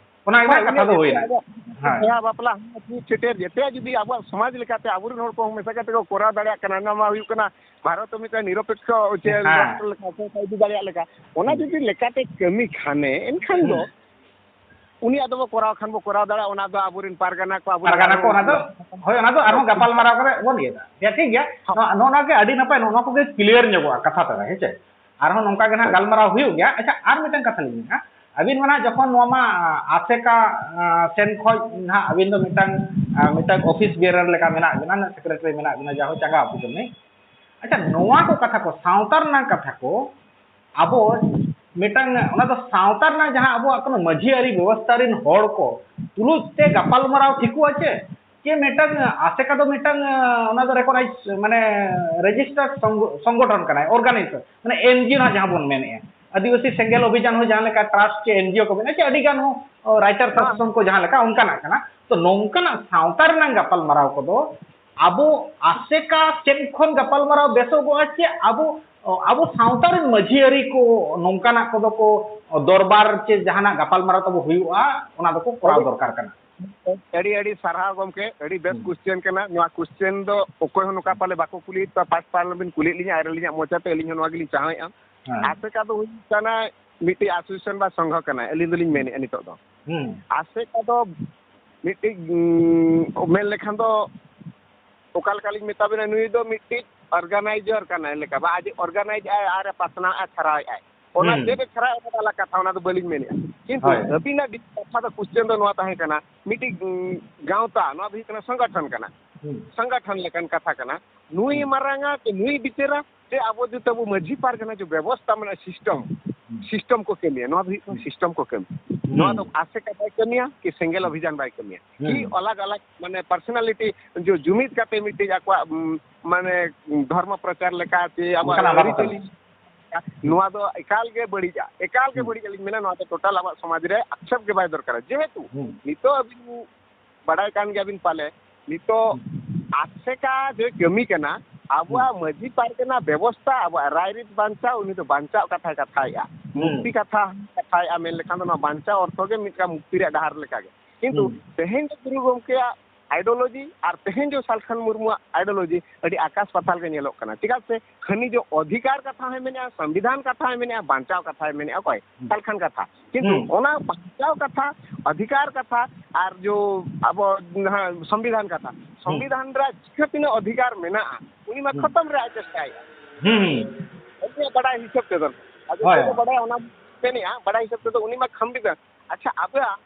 ᱚᱱᱟ ᱦᱳᱭ, ᱨᱮᱱᱟᱜ ᱠᱟᱛᱷᱟ ᱩᱱᱤᱭᱟᱜ ᱫᱚ ᱡᱮᱛᱮ ᱦᱩᱭᱱᱟ᱾ ᱟᱵᱚᱣᱟᱜ ᱦᱳᱭ᱾ ᱵᱤᱦᱟ ᱵᱟᱯᱞᱟ ᱦᱚᱸ ᱴᱷᱤᱠ ᱥᱮᱴᱮᱨ, ᱡᱮᱛᱮᱭᱟᱜ ᱡᱩᱫᱤ ᱟᱵᱚᱣᱟᱜ ᱥᱚᱢᱟᱡᱽ ᱞᱮᱠᱟᱛᱮ ᱟᱵᱚᱨᱮᱱ ᱦᱚᱲ ᱠᱚᱦᱚᱸ ᱢᱮᱥᱟ ᱠᱟᱛᱮ ᱠᱚ ᱠᱚᱨᱟᱣ ᱫᱟᱲᱮᱭᱟᱜ ᱠᱟᱱᱟ, ᱚᱱᱟ ᱢᱟ ᱦᱩᱭᱩᱜ ᱠᱟᱱᱟ ᱵᱷᱟᱨᱚᱛ ᱫᱚ ᱢᱤᱫᱴᱟᱝ ᱱᱤᱨᱚᱯᱮᱠᱠᱷᱚ ᱪᱮ ᱦᱮᱸ᱾ ᱨᱟᱥᱴᱨᱚ ᱞᱮᱠᱟ ᱠᱚ ᱤᱫᱤ ᱫᱟᱲᱮᱭᱟᱜ ᱞᱮᱠᱟ, ᱚᱱᱟ ᱦᱩᱸ᱾ ᱡᱩᱫᱤ ᱞᱮᱠᱟᱛᱮ ᱠᱟᱹᱢᱤ ᱠᱷᱟᱱᱮ, ᱮᱱᱠᱷᱟᱱ ᱫᱚ ᱦᱩᱸ᱾ ᱩᱱᱤᱭᱟᱜ ᱫᱚᱵᱚ ᱠᱚᱨᱟᱣ ᱠᱷᱟᱱ ᱵᱚ ᱠᱚᱨᱟᱣ ᱫᱟᱲᱮᱭᱟᱜᱼᱟ, ᱚᱱᱟ ᱫᱚ ᱟᱵᱚᱨᱮᱱ ᱯᱟᱨᱜᱟᱱᱟ ᱠᱚ, ᱟᱵᱚᱨᱮᱱ ᱯᱟᱨᱜᱟᱱᱟ ᱠᱚ, ᱟᱨᱦᱚᱸ ᱚᱱᱟ ᱫᱚ, ᱦᱳᱭ, ᱚᱱᱟ ᱫᱚ ᱟᱨᱦᱚᱸ ᱜᱟᱯᱟᱞ ᱢᱟᱨᱟᱣ ᱠᱟᱛᱮ ᱵᱚᱱ ᱤᱭᱟᱹ ᱫᱟ᱾ ᱴᱷᱤᱠ ᱜᱮᱭᱟ, ᱴᱷᱤᱠ ᱜᱮᱭᱟ᱾ ᱦᱳᱭ᱾ ᱱᱚᱣᱟ, ᱱᱚᱜᱼᱚ ᱱᱚᱣᱟ ᱜᱮ ᱟᱹᱰᱤ ᱱᱟᱯᱟᱭ, ᱱᱚᱜᱼᱚ ᱱᱚᱣᱟ ᱠᱚᱜᱮ ᱠᱞᱤᱭᱟᱨ ᱧᱚᱜᱚᱜᱼᱟ ᱠᱟᱛᱷᱟ ᱛᱟᱞᱟ, ᱦᱮᱸ ᱪᱮ? ᱟᱨᱦᱚᱸ ᱱᱚᱝᱠᱟ ᱜᱮ ᱱᱟᱦᱟᱜ ᱦᱳᱭ᱾ ᱜᱟᱞᱢᱟᱨᱟᱣ ᱦᱩᱭᱩᱜ ᱜᱮᱭᱟ᱾ ᱟᱪᱪᱷᱟ, ᱟᱨ ᱢᱤᱫᱴᱟᱝ ᱠᱟᱛᱷᱟ ᱞᱤᱧ ᱢᱮᱱᱟ, ᱟᱹᱵᱤᱱ ᱢᱟ ᱱᱟᱦᱟᱜ ᱡᱚᱠᱷᱚᱱ ᱱᱚᱣᱟ ᱢᱟ, ᱟ, ᱟᱥᱮᱠᱟ, ᱟ, ᱥᱮᱱ ᱠᱷᱚᱡ ᱱᱟᱦᱟᱜ ᱟᱹᱵᱤᱱ ᱫᱚ ᱢᱤᱫᱴᱟᱝ, ᱟ, ᱢᱤᱫᱴᱟᱝ ᱚᱯᱷᱤᱥ ᱵᱮᱨᱟᱨ ᱞᱮᱠᱟ ᱢᱮᱱᱟᱜ ᱵᱤᱱᱟ, ᱱᱟᱦᱟᱜ ᱥᱮᱠᱨᱮᱴᱟᱨᱤ ᱢᱮᱱᱟᱜ ᱵᱤᱱᱟ, ᱡᱟᱦᱳ ᱪᱟᱸᱜᱟ ᱚᱯᱷᱤᱥ ᱨᱤᱱᱤᱡ᱾ ᱟᱪᱪᱷᱟ, ᱱᱚᱣᱟ ᱠᱚ ᱠᱟᱛᱷᱟ ᱠᱚ, ᱥᱟᱶᱛᱟ ᱨᱮᱱᱟᱜ ᱠᱟᱛᱷᱟ ᱠᱚ, ᱟᱵᱚ ᱢᱤᱫᱴᱟᱝ, ᱚᱱᱟ ᱫᱚ ᱥᱟᱶᱛᱟ ᱨᱮᱱᱟᱜ ᱡᱟᱦᱟᱸ ᱟᱵᱚᱣᱟᱜ ᱠᱟᱱᱟ, ᱢᱟᱹᱡᱷᱤ ᱟᱹᱨᱤ ᱵᱮᱵᱚᱥᱛᱷᱟ ᱨᱮᱱ ᱦᱚᱲ ᱠᱚ ᱛᱩᱞᱩᱡ ᱛᱮ ᱜᱟᱯᱟᱞᱢᱟᱨᱟᱣ ᱴᱷᱤᱠᱚᱜᱼᱟ ᱪᱮ? ᱪᱮ ᱢᱤᱫᱴᱟᱝ ᱟᱥᱮᱠᱟ ᱫᱚ ᱢᱤᱫᱴᱟᱝ, ᱚᱱᱟ ᱫᱚ ᱨᱮᱠᱚᱜᱱᱟᱭᱤᱡᱽ, ᱢᱟᱱᱮ, ᱨᱮᱡᱤᱥᱴᱟᱨᱰ ᱥᱚᱝᱜᱚ-, ᱥᱚᱝᱜᱚᱴᱷᱚᱱ ᱠᱟᱱᱟᱭ, ᱚᱨᱜᱟᱱᱟᱭᱤᱡᱮᱥᱚᱱ, ᱢᱟᱱᱮ, ᱮᱱᱡᱤᱳ ᱱᱟᱜ ᱡᱟᱦᱟᱸ ᱵᱚᱱ ᱢᱮᱱᱮᱫᱼᱟ, ᱟᱹᱫᱤᱵᱟᱹᱥᱤ ᱥᱮᱸᱜᱮᱞ ᱚᱵᱷᱤᱡᱟᱱ ᱦᱚᱸ ᱡᱟᱦᱟᱸ ᱞᱮᱠᱟ ᱴᱨᱟᱥᱴ ᱪᱮ ᱮᱱᱡᱤᱳ ᱠᱚ ᱢᱮᱱᱟᱜᱼᱟ, ᱪᱮ ᱟᱹᱰᱤ ᱜᱟᱱ ᱦᱚᱸ, ᱚ, ᱨᱟᱭᱴᱟᱨ ᱦᱮᱸ᱾ ᱮᱥᱳᱥᱤᱭᱮᱥᱚᱱ ᱠᱚ ᱡᱟᱦᱟᱸ ᱞᱮᱠᱟ, ᱚᱱᱠᱟᱱᱟᱜ ᱠᱟᱱᱟ᱾ ᱛᱚ, ᱱᱚᱝᱠᱟᱱᱟᱜ ᱥᱟᱶᱛᱟ ᱨᱮᱱᱟᱜ ᱜᱟᱯᱟᱞᱢᱟᱨᱟᱣ ᱠᱚᱫᱚ ᱟᱵᱚ ᱟᱥᱮᱠᱟ ᱥᱮᱫ ᱠᱷᱚᱱ ᱜᱟᱯᱟᱞᱢᱟᱨᱟᱣ ᱵᱮᱥᱚᱜᱚᱜᱼᱟ ᱪᱮ ᱟᱵᱚ, ᱟᱵᱚ ᱥᱟᱶᱛᱟ ᱨᱮᱱ ᱢᱟᱹᱡᱷᱤ ᱟᱹᱨᱤ ᱠᱚ ᱱᱚᱝᱠᱟᱱᱟᱜ ᱠᱚᱫᱚ ᱠᱚ ᱫᱚᱨᱵᱟᱨ ᱪᱮ ᱡᱟᱦᱟᱱᱟᱜ ᱜᱟᱯᱟᱞᱢᱟᱨᱟᱣ ᱛᱟᱵᱚ ᱦᱩᱭᱩᱜᱼᱟ, ᱚᱱᱟ ᱫᱚᱠᱚ ᱠᱚᱨᱟᱣ ᱟᱹᱰᱤ, ᱫᱚᱨᱠᱟᱨ ᱠᱟᱱᱟ? ᱟᱹᱰᱤ, ᱟᱹᱰᱤ ᱥᱟᱨᱦᱟᱣ ᱜᱚᱢᱠᱮ, ᱟᱹᱰᱤ ᱵᱮᱥ ᱦᱩᱸ᱾ ᱠᱚᱥᱪᱮᱱ ᱠᱟᱱᱟ᱾ ᱱᱚᱣᱟ ᱠᱚᱥᱪᱮᱱ ᱫᱚ ᱚᱠᱚᱭ ᱦᱚᱸ ᱱᱚᱝᱠᱟ ᱯᱟᱞᱮ ᱵᱟᱠᱚ ᱠᱩᱞᱤᱭᱮᱫ ᱠᱚᱣᱟ, ᱯᱷᱟᱥᱴ ᱯᱟᱨ ᱵᱤᱱ ᱠᱩᱞᱤᱭᱮᱫ ᱞᱤᱧᱟ ᱟᱨ ᱟᱹᱞᱤᱧᱟᱜ ᱢᱚᱪᱟᱛᱮ ᱟᱹᱞᱤᱧ ᱦᱚᱸ ᱱᱚᱣᱟ ᱜᱮᱞᱤᱧ ᱪᱟᱦᱟᱣᱮᱫᱼᱟ᱾ ᱦᱮᱸ᱾ ᱟᱥᱮᱠᱟ ᱫᱚ ᱦᱩᱭᱩᱜ ᱠᱟᱱᱟ ᱢᱤᱫᱴᱤᱡ ᱟᱥᱳᱥᱤᱭᱮᱥᱚᱱ ᱵᱟ ᱥᱚᱝᱜᱷᱚ ᱠᱟᱱᱟ, ᱟᱹᱞᱤᱧ ᱫᱚᱞᱤᱧ ᱢᱮᱱᱮᱫᱼᱟ ᱱᱤᱛᱚᱜ ᱫᱚ᱾ ᱦᱩᱸ᱾ ᱟᱥᱮᱠᱟ ᱫᱚ ᱢᱤᱫᱴᱤᱡ, ᱩᱸ, ᱢᱮᱱ ᱞᱮᱠᱷᱟᱱ ᱫᱚ ᱚᱠᱟ ᱞᱮᱠᱟᱞᱤᱧ ᱢᱮᱛᱟ ᱵᱤᱱᱟ, ᱱᱩᱭ ᱫᱚ ᱢᱤᱫᱴᱤᱡ ᱚᱨᱜᱟᱱᱟᱭᱡᱟᱨ ᱠᱟᱱᱟᱭ ᱞᱮᱠᱟ, ᱵᱟ ᱟᱡ ᱚᱨᱜᱟᱱᱟᱭᱤᱡᱽ ᱟᱭ ᱟᱨ ᱮ ᱯᱟᱥᱱᱟᱣᱮᱫᱼᱟ, ᱪᱷᱟᱨᱟᱣᱮᱫᱼᱟᱭ᱾ ᱚᱱᱟ ᱦᱩᱸ᱾ ᱪᱮᱫ ᱮ ᱪᱷᱟᱨᱟᱣᱮᱫᱼᱟ, ᱚᱱᱟ ᱟᱞᱟᱜᱽ ᱠᱟᱛᱷᱟ, ᱚᱱᱟ ᱫᱚ ᱵᱟᱹᱞᱤᱧ ᱢᱮᱱᱮᱫᱼᱟ᱾ ᱠᱤᱱᱛᱩ ᱦᱳᱭ᱾ ᱟᱹᱵᱤᱱᱟᱜ ᱠᱟᱛᱷᱟ ᱫᱚ, ᱠᱚᱥᱪᱮᱱ ᱫᱚ ᱱᱚᱣᱟ ᱛᱟᱦᱮᱸ ᱠᱟᱱᱟ, ᱢᱤᱫᱴᱤᱡ, ᱩᱸ, ᱜᱟᱶᱛᱟ, ᱱᱚᱣᱟ ᱫᱚ ᱦᱩᱭᱩᱜ ᱠᱟᱱᱟ ᱥᱚᱝᱜᱚᱴᱷᱚᱱ ᱠᱟᱱᱟ᱾ ᱦᱩᱸ᱾ ᱥᱚᱝᱜᱚᱴᱷᱚᱱ ᱞᱮᱠᱟᱱ ᱠᱟᱛᱷᱟ ᱠᱟᱱᱟ᱾ ᱱᱩᱭ ᱦᱩᱸ᱾ ᱢᱟᱨᱟᱝᱟ ᱥᱮ ᱱᱩᱭ ᱵᱤᱪᱟᱹᱨᱟ ᱥᱮ ᱟᱵᱚ ᱡᱩᱫᱤ ᱟᱵᱚ ᱢᱟᱹᱡᱷᱤ ᱯᱟᱨᱜᱟᱱᱟ ᱡᱮ ᱵᱮᱵᱚᱥᱛᱟ ᱢᱮᱱᱟᱜᱼᱟ, ᱥᱤᱥᱴᱮᱢ, ᱦᱩᱸ᱾ ᱥᱤᱥᱴᱮᱢ ᱠᱚ ᱠᱟᱹᱢᱤᱭᱟ᱾ ᱱᱚᱣᱟ ᱫᱚ ᱦᱩᱭᱩᱜ ᱠᱟᱱᱟ ᱦᱩᱸ᱾ ᱥᱤᱥᱴᱮᱢ ᱠᱚ ᱠᱟᱹᱢᱤ᱾ ᱦᱩᱸ᱾ ᱱᱚᱣᱟ ᱫᱚ ᱟᱥᱮᱠᱟ ᱵᱟᱭ ᱠᱟᱹᱢᱤᱭᱟ ᱠᱤ ᱥᱮᱸᱜᱮᱞ ᱦᱩᱸ᱾ ᱚᱵᱷᱤᱡᱟᱱ ᱵᱟᱭ ᱠᱟᱹᱢᱤᱭᱟ ᱦᱩᱸ᱾ ᱠᱤ ᱟᱞᱟᱜᱽ ᱟᱞᱟᱜᱽ ᱢᱟᱱᱮ ᱯᱟᱨᱥᱚᱱᱟᱞᱤᱴᱤ ᱡᱩ-, ᱡᱩᱢᱤᱫ ᱠᱟᱛᱮ ᱢᱤᱫᱴᱤᱡ ᱟᱠᱚᱣᱟᱜ, ᱩᱢ, ᱢᱟᱱᱮ ᱫᱷᱚᱨᱢᱚ ᱯᱨᱚᱪᱟᱨ ᱞᱮᱠᱟ ᱪᱮ ᱟᱵᱚᱣᱟᱜ ᱚᱱᱠᱟᱱᱟᱜ ᱵᱟᱠᱚ ᱟᱹᱨᱤᱪᱟᱹᱞᱤ, ᱠᱟᱹᱢᱤᱭᱟ᱾ ᱱᱚᱣᱟ ᱫᱚ ᱮᱠᱟᱞ ᱜᱮ ᱵᱟᱹᱲᱤᱡᱼᱟ, ᱮᱠᱟᱞ ᱜᱮ ᱦᱩᱸ᱾ ᱵᱟᱹᱲᱤᱡᱼᱟ ᱞᱤᱧ ᱢᱮᱱᱟ᱾ ᱱᱚᱣᱟ ᱫᱚ ᱴᱳᱴᱟᱞ ᱟᱵᱚᱣᱟᱜ ᱥᱚᱢᱟᱡᱽ ᱨᱮ ᱟᱠᱥᱮᱯᱴ ᱜᱮ ᱵᱟᱭ ᱫᱚᱨᱠᱟᱨᱟ᱾ ᱡᱮᱦᱮᱛᱩ ᱦᱩᱸ᱾ ᱱᱤᱛᱚᱜ ᱟᱹᱵᱤᱱ ᱵᱟᱲᱟᱭ ᱠᱟᱱ ᱜᱮᱭᱟᱵᱤᱱ ᱯᱟᱞᱮ, ᱱᱤᱛᱚᱜ ᱦᱩᱸ᱾ ᱟᱥᱮᱠᱟ ᱡᱮ ᱠᱟᱹᱢᱤ ᱠᱟᱱᱟ, ᱟᱵᱚᱣᱟᱜ ᱦᱩᱸ᱾ ᱢᱟᱹᱡᱷᱤ ᱯᱟᱨᱜᱟᱱᱟ ᱵᱮᱵᱚᱥᱛᱷᱟ, ᱟᱵᱚᱣᱟᱜ ᱨᱟᱭᱨᱤᱛ ᱵᱟᱧᱪᱟᱣ, ᱩᱱᱤ ᱫᱚ ᱵᱟᱧᱪᱟᱣ ᱠᱟᱛᱷᱟᱭ ᱠᱟᱛᱷᱟᱭᱮᱫᱼᱟ᱾ ᱦᱩᱸ᱾ ᱢᱩᱠᱛᱤ ᱠᱟᱛᱷᱟ ᱠᱟᱛᱷᱟᱭᱮᱫᱼᱟ, ᱢᱮᱱ ᱞᱮᱠᱷᱟᱱ ᱫᱚ ᱱᱚᱣᱟ ᱵᱟᱧᱪᱟᱣ ᱚᱨᱛᱷᱚ ᱜᱮ ᱢᱤᱫᱴᱟᱝ ᱢᱩᱠᱛᱤ ᱨᱮᱭᱟᱜ ᱰᱟᱦᱟᱨ ᱞᱮᱠᱟᱜᱮ᱾ ᱠᱤᱱᱛᱩ ᱦᱩᱸ᱾ ᱛᱮᱦᱮᱧ ᱫᱚ ᱜᱩᱨᱩ ᱜᱚᱢᱠᱮᱭᱟᱜ ideology ᱟᱨ ᱛᱮᱦᱮᱧ ᱡᱮ ᱥᱟᱞᱠᱷᱟᱱ ᱢᱩᱨᱢᱩᱣᱟᱜ ideology ᱟᱹᱰᱤ ᱟᱠᱟᱥ ᱯᱟᱛᱟᱞ ᱜᱮ ᱧᱮᱞᱚᱜ ᱠᱟᱱᱟ᱾ ᱪᱮᱫᱟᱜ ᱥᱮ ᱠᱷᱟᱹᱱᱤ ᱡᱮ ᱚᱫᱷᱤᱠᱟᱨ ᱠᱟᱛᱷᱟ ᱦᱚᱸᱭ ᱢᱮᱱᱮᱜᱼᱟ, ᱥᱚᱝᱵᱤᱫᱷᱟᱱ ᱠᱟᱛᱷᱟ ᱦᱚᱸᱭ ᱢᱮᱱᱮᱜᱼᱟ, ᱵᱟᱧᱪᱟᱣ ᱠᱟᱛᱷᱟ ᱦᱚᱸᱭ ᱢᱮᱱᱮᱜᱼᱟ, ᱚᱠᱚᱭ? ᱦᱩᱸ᱾ ᱥᱟᱞᱠᱷᱟᱱ ᱠᱟᱛᱷᱟ᱾ ᱠᱤᱱᱛᱩ ᱦᱩᱸ᱾ ᱚᱱᱟ ᱵᱟᱧᱪᱟᱣ ᱠᱟᱛᱷᱟ, ᱚᱫᱷᱤᱠᱟᱨ ᱠᱟᱛᱷᱟ ᱟᱨ ᱡᱚ ᱟᱵᱚ ᱡᱟᱦᱟᱸ ᱥᱚᱝᱵᱤᱫᱷᱟᱱ ᱠᱟᱛᱷᱟ, ᱦᱩᱸ᱾ ᱥᱚᱝᱵᱤᱫᱷᱟᱱ ᱨᱮ ᱪᱤᱠᱟᱹ ᱛᱤᱱᱟᱹᱜ ᱚᱫᱷᱤᱠᱟᱨ ᱢᱮᱱᱟᱜᱼᱟ, ᱩᱱᱤ ᱢᱟ ᱦᱩᱸ᱾ ᱠᱷᱚᱛᱚᱢ ᱨᱮᱭᱟᱜ ᱮ ᱪᱮᱥᱴᱟᱭᱮᱜᱼᱟ᱾ ᱦᱩᱸ, ᱦᱩᱸ᱾ ᱟᱹᱞᱤᱧᱟᱜ ᱵᱟᱰᱟᱭ ᱦᱤᱥᱟᱹᱵ ᱛᱮᱫᱚ, ᱟᱫᱚ ᱦᱳᱭ᱾ ᱪᱮᱫ ᱠᱚ ᱵᱟᱰᱟᱭᱟ ᱚᱱᱟ ᱢᱮᱱᱮᱜᱼᱟ, ᱵᱟᱰᱟᱭ ᱦᱤᱥᱟᱹᱵ ᱛᱮᱫᱚ ᱩᱱᱤ ᱢᱟ ᱠᱷᱟᱢᱵᱤ ᱠᱟᱱ᱾ ᱟᱪᱪᱷᱟ, ᱟᱵᱚᱣᱟᱜ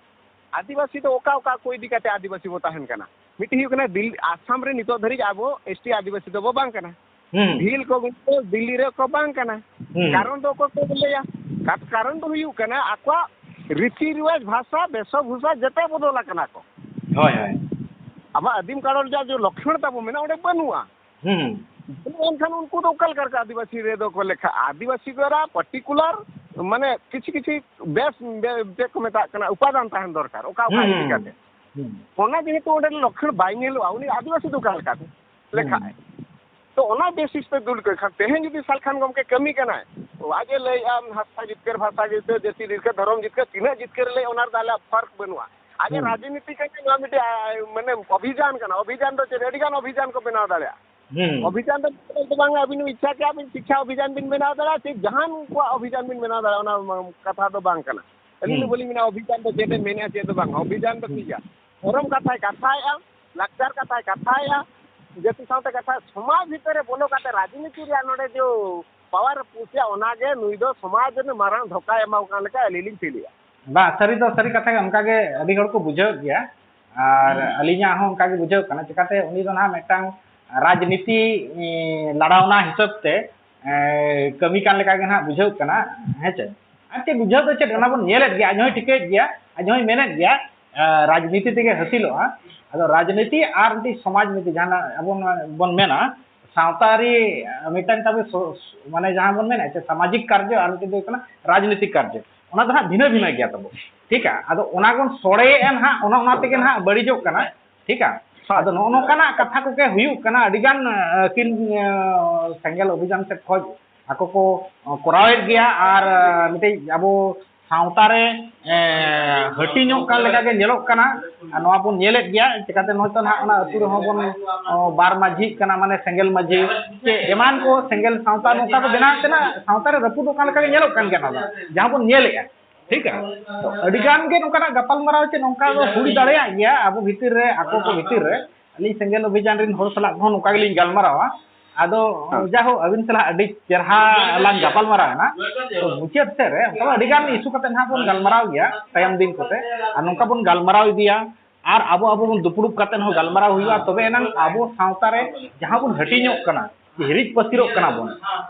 ᱟᱹᱫᱤᱵᱟᱹᱥᱤ ᱫᱚ ᱚᱠᱟ ᱚᱠᱟ ᱠᱚ ᱤᱫᱤ ᱠᱟᱛᱮ ᱟᱹᱫᱤᱵᱟᱹᱥᱤ ᱵᱚ ᱛᱟᱦᱮᱱ ᱠᱟᱱᱟ? ᱢᱤᱫᱴᱤᱡ ᱦᱩᱭᱩᱜ ᱠᱟᱱᱟ ᱫᱤᱞ-, ᱟᱥᱟᱢ ᱨᱮ ᱱᱤᱛᱚᱜ ᱫᱷᱟᱹᱨᱤᱡ ᱟᱵᱚ ᱮᱥ ᱴᱤ ᱟᱹᱫᱤᱵᱟᱹᱥᱤ ᱫᱚᱵᱚ ᱵᱟᱝ ᱠᱟᱱᱟ᱾ ᱦᱩᱸ᱾ ᱵᱷᱤᱞ ᱠᱚ ᱜᱩᱴᱟᱹ ᱫᱤᱞᱞᱤ ᱨᱮᱠᱚ ᱵᱟᱝ ᱠᱟᱱᱟ᱾ ᱦᱩᱸ᱾ ᱠᱟᱨᱚᱱ ᱫᱚ ᱚᱠᱚᱭ ᱠᱚ ᱞᱟᱹᱭᱟ? ᱠᱟ-, ᱠᱟᱨᱚᱱ ᱫᱚ ᱦᱩᱭᱩᱜ ᱠᱟᱱᱟ ᱟᱠᱚᱣᱟᱜ ᱨᱤᱛᱤ ᱨᱮᱣᱟᱡᱽ, ᱵᱷᱟᱥᱟ, ᱵᱮᱥᱚᱵᱷᱩᱥᱟ ᱡᱮᱛᱮ ᱵᱚᱫᱚᱞ ᱟᱠᱟᱱᱟ ᱠᱚ᱾ ᱦᱳᱭ, ᱦᱳᱭ᱾ ᱟᱵᱚᱣᱟᱜ ᱟᱹᱫᱤᱢ ᱠᱟᱨᱚᱱ ᱨᱮᱭᱟᱜ ᱡᱮ ᱞᱚᱠᱠᱷᱚᱬ ᱛᱟᱵᱚ ᱢᱮᱱᱟᱜᱼᱟ, ᱚᱸᱰᱮ ᱵᱟᱹᱱᱩᱜᱼᱟ᱾ ᱦᱩᱸ᱾ ᱮᱱᱠᱷᱟᱱ ᱩᱱᱠᱩ ᱫᱚ ᱚᱠᱟ ᱞᱮᱠᱟ ᱨᱮᱠᱚ ᱟᱹᱫᱤᱵᱟᱹᱥᱤ ᱨᱮᱫᱚ ᱠᱚ ᱞᱮᱠᱷᱟᱜᱼᱟ? ᱟᱹᱫᱤᱵᱟᱹᱥᱤ ᱠᱚ ᱮᱨᱟ ᱯᱟᱨᱴᱤᱠᱩᱞᱟᱨ, ᱢᱟᱱᱮ, ᱠᱤᱪᱷᱩ ᱠᱤᱪᱷᱩ ᱵᱮᱥ, ᱵᱮ-, ᱪᱮᱫ ᱠᱚ ᱢᱮᱛᱟᱜ ᱠᱟᱱᱟ, ᱩᱯᱟᱫᱟᱱ ᱛᱟᱦᱮᱱ ᱫᱚᱨᱠᱟᱨ, ᱚᱠᱟ ᱚᱠᱟ ᱦᱩᱸ, ᱤᱫᱤ ᱦᱩᱸ᱾ ᱠᱟᱛᱮ᱾ ᱦᱩᱸ᱾ ᱚᱱᱟ ᱡᱮᱦᱮᱛᱩ ᱚᱸᱰᱮ ᱞᱚᱠᱠᱷᱚᱬ ᱵᱟᱭ ᱧᱮᱞᱚᱜᱼᱟ, ᱩᱱᱤ ᱟᱹᱫᱤᱵᱟᱹᱥᱤ ᱫᱚ ᱚᱠᱟ ᱞᱮᱠᱟᱛᱮ ᱞᱮᱠᱷᱟᱜᱼᱟᱭ? ᱛᱚ ᱚᱱᱟ basis ᱛᱮ ᱫᱩᱞ ᱠᱚ ᱠᱷᱟᱱ, ᱛᱮᱦᱮᱧ ᱡᱩᱫᱤ ᱥᱟᱞᱠᱷᱟᱱ ᱜᱚᱢᱠᱮ ᱠᱟᱹᱢᱤ ᱠᱟᱱᱟᱭ, ᱟᱡ ᱮ ᱞᱟᱹᱭᱮᱜᱼᱟ, ᱦᱟᱥᱟ ᱡᱤᱛᱠᱟᱹᱨ, ᱵᱷᱟᱥᱟ ᱡᱤᱛᱠᱟᱹᱨ, ᱡᱟᱹᱛᱤ ᱡᱤᱛᱠᱟᱹᱨ, ᱫᱷᱚᱨᱚᱢ ᱡᱤᱛᱠᱟᱹᱨ, ᱛᱤᱱᱟᱹᱜ ᱡᱤᱛᱠᱟᱹᱨ ᱞᱟᱹᱭ, ᱚᱱᱟ ᱨᱮᱫᱚ ᱟᱞᱮᱭᱟᱜ ᱯᱷᱟᱨᱠ ᱵᱟᱹᱱᱩᱜᱼᱟ᱾ ᱟᱡ ᱮ ᱦᱩᱸ᱾ ᱨᱟᱡᱽᱱᱤᱛᱤ ᱠᱟᱱᱟ, ᱱᱚᱣᱟ ᱢᱤᱫᱴᱮᱡ, ᱟ, ᱢᱟᱱᱮ ᱚᱵᱷᱤᱡᱟᱱ ᱠᱟᱱᱟ᱾ ᱚᱵᱷᱤᱡᱟᱱ ᱫᱚ ᱪᱮᱫ? ᱟᱹᱰᱤ ᱜᱟᱱ ᱚᱵᱷᱤᱡᱟᱱ ᱠᱚ ᱵᱮᱱᱟᱣ ᱫᱟᱲᱮᱭᱟᱜᱼᱟ᱾ ᱦᱩᱸ᱾ ᱚᱵᱷᱤᱡᱟᱱ ᱫᱚ ᱢᱚᱛᱞᱚᱵ ᱫᱚ ᱵᱟᱝ, ᱟᱹᱵᱤᱱ ᱤᱪᱪᱷᱟ ᱠᱮᱜᱼᱟ ᱵᱤᱱ ᱥᱤᱠᱠᱷᱟ ᱚᱵᱷᱤᱡᱟᱱ ᱵᱤᱱ ᱵᱮᱱᱟᱣ ᱫᱟᱲᱮᱭᱟᱜᱼᱟ, ᱥᱮ ᱡᱟᱦᱟᱱ ᱠᱚᱣᱟᱜ ᱚᱵᱷᱤᱡᱟᱱ ᱵᱤᱱ ᱵᱮᱱᱟᱣ ᱫᱟᱲᱮᱭᱟᱜᱼᱟ, ᱚᱱᱟ ᱢᱟ ᱠᱟᱛᱷᱟ ᱫᱚ ᱵᱟᱝ ᱠᱟᱱᱟ᱾ ᱟᱹᱞᱤᱧ ᱫᱚ ᱦᱩᱸ᱾ ᱵᱟᱹᱞᱤᱧ ᱢᱮᱱᱟ ᱚᱵᱷᱤᱡᱟᱱ ᱫᱚ ᱪᱮᱫ ᱮ ᱢᱮᱱᱮᱜᱼᱟ, ᱪᱮᱫ ᱫᱚ ᱵᱟᱝ, ᱚᱵᱷᱤᱡᱟᱱ ᱫᱚ ᱦᱩᱸ᱾ ᱴᱷᱤᱠ ᱜᱮᱭᱟ᱾ ᱫᱷᱚᱨᱚᱢ ᱠᱟᱛᱷᱟᱭ ᱠᱟᱛᱷᱟᱭᱮᱜᱼᱟ, ᱞᱟᱠᱪᱟᱨ ᱠᱟᱛᱷᱟᱭ ᱠᱟᱛᱷᱟᱭᱮᱜᱼᱟ, ᱡᱟᱹᱛᱤ ᱥᱟᱶᱛᱮ ᱠᱟᱛᱷᱟ, ᱥᱚᱢᱟᱡᱽ ᱵᱷᱤᱛᱟᱹᱨ ᱨᱮ ᱵᱚᱞᱚ ᱠᱟᱛᱮ ᱨᱟᱡᱽᱱᱤᱛᱤ ᱨᱮᱭᱟᱜ ᱱᱚᱰᱮ ᱡᱮ power ᱮ ᱯᱩᱥᱮᱜᱼᱟ, ᱚᱱᱟᱜᱮ ᱱᱩᱭ ᱫᱚ ᱥᱚᱢᱟᱡᱽ ᱨᱮᱱ ᱢᱟᱨᱟᱝ ᱫᱷᱳᱠᱟᱭ ᱮᱢᱟ ᱠᱚ ᱠᱟᱱ ᱞᱮᱠᱟ ᱟᱹᱞᱤᱧ ᱞᱤᱧ ᱯᱷᱤᱞᱮᱜᱼᱟ᱾ ᱵᱟ, ᱥᱟᱹᱨᱤ ᱫᱚ ᱥᱟᱹᱨᱤ ᱠᱟᱛᱷᱟ ᱜᱮ, ᱚᱱᱠᱟ ᱜᱮ ᱟᱹᱰᱤ ᱦᱚᱲ ᱠᱚ ᱵᱩᱡᱷᱟᱹᱣᱮᱫ ᱜᱮᱭᱟ᱾ ᱟᱨ ᱦᱩᱸ᱾ ᱟᱹᱞᱤᱧᱟᱜ ᱦᱚᱸ ᱚᱱᱠᱟ ᱜᱮ ᱵᱩᱡᱷᱟᱹᱣ ᱠᱟᱱᱟ, ᱪᱤᱠᱟᱛᱮ ᱩᱱᱤ ᱫᱚ ᱱᱟᱦᱟᱜ ᱢᱤᱫᱴᱟᱝ ᱨᱟᱡᱽᱱᱤᱛᱤ, ᱮᱸ, ᱞᱟᱲᱟᱣᱱᱟ ᱦᱤᱥᱟᱹᱵ ᱛᱮ, ᱮᱸ, ᱠᱟᱹᱢᱤ ᱠᱟᱱ ᱞᱮᱠᱟ ᱜᱮ ᱱᱟᱦᱟᱜ ᱵᱩᱡᱷᱟᱹᱣ ᱠᱟᱱᱟ, ᱦᱮᱸ ᱪᱮ? ᱟᱨ ᱪᱮᱫ ᱵᱩᱡᱷᱟᱹᱣ ᱫᱚ ᱪᱮᱫ, ᱚᱱᱟ ᱵᱚᱱ ᱧᱮᱞᱮᱫ ᱜᱮᱭᱟ, ᱟᱡ ᱦᱚᱸᱭ ᱴᱷᱤᱠᱟᱹᱭᱮᱫ ᱜᱮᱭᱟ, ᱟᱡ ᱦᱚᱸᱭ ᱢᱮᱱᱮᱫ ᱜᱮᱭᱟ, ᱮᱸ, ᱨᱟᱡᱽᱱᱤᱛᱤ ᱛᱮᱜᱮ ᱦᱟᱹᱥᱤᱞᱚᱜᱼᱟ᱾ ᱟᱫᱚ ᱨᱟᱡᱽᱱᱤᱛᱤ ᱟᱨ ᱢᱤᱫᱴᱤᱡ ᱥᱚᱢᱟᱡᱽ ᱱᱤᱛᱤ ᱡᱟᱦᱟᱸ ᱵᱚᱱ ᱢᱮᱱᱟ, ᱥᱟᱶᱛᱟ ᱟᱹᱨᱤ, ᱢᱤᱫᱴᱟᱝ ᱛᱟᱵᱚ ᱥᱚ-, ᱢᱟᱱᱮ ᱡᱟᱦᱟᱸ ᱵᱚᱱ ᱢᱮᱱᱟ ᱡᱮ ᱥᱟᱢᱟᱡᱤᱠ ᱠᱟᱨᱡᱚ, ᱟᱨ ᱢᱤᱫᱴᱤᱡ ᱫᱚ ᱦᱩᱭᱩᱜ ᱠᱟᱱᱟ ᱨᱟᱡᱽᱱᱤᱛᱤᱠ ᱠᱟᱨᱡᱚ᱾ ᱚᱱᱟ ᱫᱚ ᱦᱟᱸᱜ ᱵᱷᱤᱱᱟᱹ ᱵᱷᱤᱱᱟᱹ ᱜᱮᱭᱟ ᱛᱟᱵᱚ, ᱴᱷᱤᱠᱟ? ᱟᱫᱚ ᱚᱱᱟ ᱵᱚᱱ ᱥᱚᱲᱮᱭᱮᱫᱼᱟ ᱱᱟᱦᱟᱜ, ᱚᱱᱟ, ᱚᱱᱟ ᱛᱮᱜᱮ ᱱᱟᱦᱟᱜ ᱵᱟᱹᱲᱤᱡᱚᱜ ᱠᱟᱱᱟ, ᱴᱷᱤᱠᱟ? ᱦᱳᱭ᱾ ᱟᱫᱚ ᱱᱚᱜᱼᱚ ᱱᱚᱝᱠᱟᱱᱟᱜ ᱠᱟᱛᱷᱟ ᱠᱚᱜᱮ ᱦᱩᱭᱩᱜ ᱠᱟᱱᱟ, ᱟᱹᱰᱤᱜᱟᱱ, ᱟᱹᱠᱤᱱ, ᱟᱹ, ᱥᱮᱸᱜᱮᱞ ᱚᱵᱷᱤᱡᱟᱱ ᱥᱮᱫ ᱠᱷᱚᱡ ᱟᱠᱚ ᱠᱚ, ᱟᱹ, ᱠᱚᱨᱟᱣᱮᱫ ᱜᱮᱭᱟ᱾ ᱟᱨ, ᱟᱹ, ᱢᱤᱫᱴᱤᱡ ᱟᱵᱚ ᱥᱟᱶᱛᱟ ᱨᱮ, ᱮ, ᱦᱟᱹᱴᱤᱧᱚᱜ ᱠᱟᱱ ᱞᱮᱠᱟ ᱜᱮ ᱧᱮᱞᱚᱜ ᱠᱟᱱᱟ᱾ ᱟᱨ ᱱᱚᱣᱟ ᱵᱚᱱ ᱧᱮᱞᱮᱫ ᱜᱮᱭᱟ, ᱪᱤᱠᱟᱛᱮ ᱱᱚᱜᱼᱚᱭ ᱛᱚ ᱱᱟᱦᱟᱜ ᱚᱱᱟ ᱟᱹᱛᱩ ᱨᱮᱦᱚᱸ ᱵᱚᱱ, ᱚ, ᱵᱟᱨ ᱢᱟᱹᱡᱷᱤᱜ ᱠᱟᱱᱟ, ᱢᱟᱱᱮ ᱥᱮᱸᱜᱮᱞ ᱢᱟᱹᱡᱷᱤ ᱪᱮ ᱮᱢᱟᱱ ᱠᱚ ᱥᱮᱸᱜᱮᱞ ᱥᱟᱶᱛᱟ ᱱᱚᱝᱠᱟ ᱠᱚ ᱵᱮᱱᱟᱣᱮᱫ ᱛᱟᱦᱮᱱᱟ, ᱥᱟᱶᱛᱟ ᱨᱮ ᱨᱟᱹᱯᱩᱫᱚᱜ ᱠᱟᱱ ᱞᱮᱠᱟ ᱜᱮ ᱧᱮᱞᱚᱜ ᱠᱟᱱ ᱜᱮᱭᱟ᱾ ᱱᱚᱣᱟ ᱫᱚ ᱡᱟᱦᱟᱸ ᱵᱚᱱ ᱧᱮᱞᱮᱫᱼᱟ, ᱴᱷᱤᱠ ᱜᱮᱭᱟ? ᱛᱚ ᱟᱹᱰᱤ ᱜᱟᱱ ᱜᱮ ᱱᱚᱝᱠᱟᱱᱟᱜ ᱜᱟᱯᱟᱞᱢᱟᱨᱟᱣ ᱪᱮ ᱱᱚᱝᱠᱟ ᱫᱚ ᱦᱩᱭ ᱫᱟᱲᱮᱭᱟᱜ ᱜᱮᱭᱟ ᱟᱵᱚ ᱵᱷᱤᱛᱤᱨ ᱨᱮ, ᱟᱠᱚ ᱠᱚ ᱵᱷᱤᱛᱤᱨ ᱨᱮ᱾ ᱟᱹᱞᱤᱧ ᱥᱮᱸᱜᱮᱞ ᱚᱵᱷᱤᱡᱟᱱ ᱨᱮᱱ ᱦᱚᱲ ᱥᱟᱞᱟᱜ ᱦᱚᱸ ᱱᱚᱝᱠᱟ ᱜᱮᱞᱤᱧ ᱜᱟᱞᱢᱟᱨᱟᱣᱟ᱾ ᱟᱫᱚ ᱦᱮᱸ᱾ ᱡᱟᱭᱦᱳᱠ, ᱟᱹᱵᱤᱱ ᱥᱟᱞᱟᱜ ᱟᱹᱰᱤ ᱪᱮᱨᱦᱟ ᱞᱟᱝ ᱜᱟᱯᱟᱞᱢᱟᱨᱟᱣ ᱮᱱᱟ᱾ ᱛᱚ ᱢᱩᱪᱟᱹᱫ ᱥᱮᱫ ᱨᱮ ᱚᱱᱠᱟ ᱟᱹᱰᱤ ᱜᱟᱱ issue ᱠᱟᱛᱮ ᱱᱟᱦᱟᱜ ᱵᱚᱱ ᱜᱟᱞᱢᱟᱨᱟᱣ ᱜᱮᱭᱟ ᱛᱟᱭᱚᱢ ᱫᱤᱱ ᱠᱚᱛᱮ, ᱟᱨ ᱱᱚᱝᱠᱟ ᱵᱚᱱ ᱜᱟᱞᱢᱟᱨᱟᱣ ᱤᱫᱤᱭᱟ᱾ ᱟᱨ ᱟᱵᱚ, ᱟᱵᱚ ᱵᱚᱱ ᱫᱩᱯᱲᱩᱵ ᱠᱟᱛᱮ ᱦᱚᱸ ᱜᱟᱞᱢᱟᱨᱟᱣ ᱦᱩᱭᱩᱜᱼᱟ, ᱛᱚᱵᱮ ᱮᱱᱟᱝ ᱟᱵᱚ ᱥᱟᱶᱛᱟ ᱨᱮ ᱡᱟᱦᱟᱸ ᱵᱚᱱ ᱦᱟᱹᱴᱤᱧᱚᱜ ᱠᱟᱱᱟ, ᱦᱤᱨᱤᱡ ᱯᱟᱹᱥᱤᱨᱚᱜ ᱠᱟᱱᱟ ᱵᱚᱱ,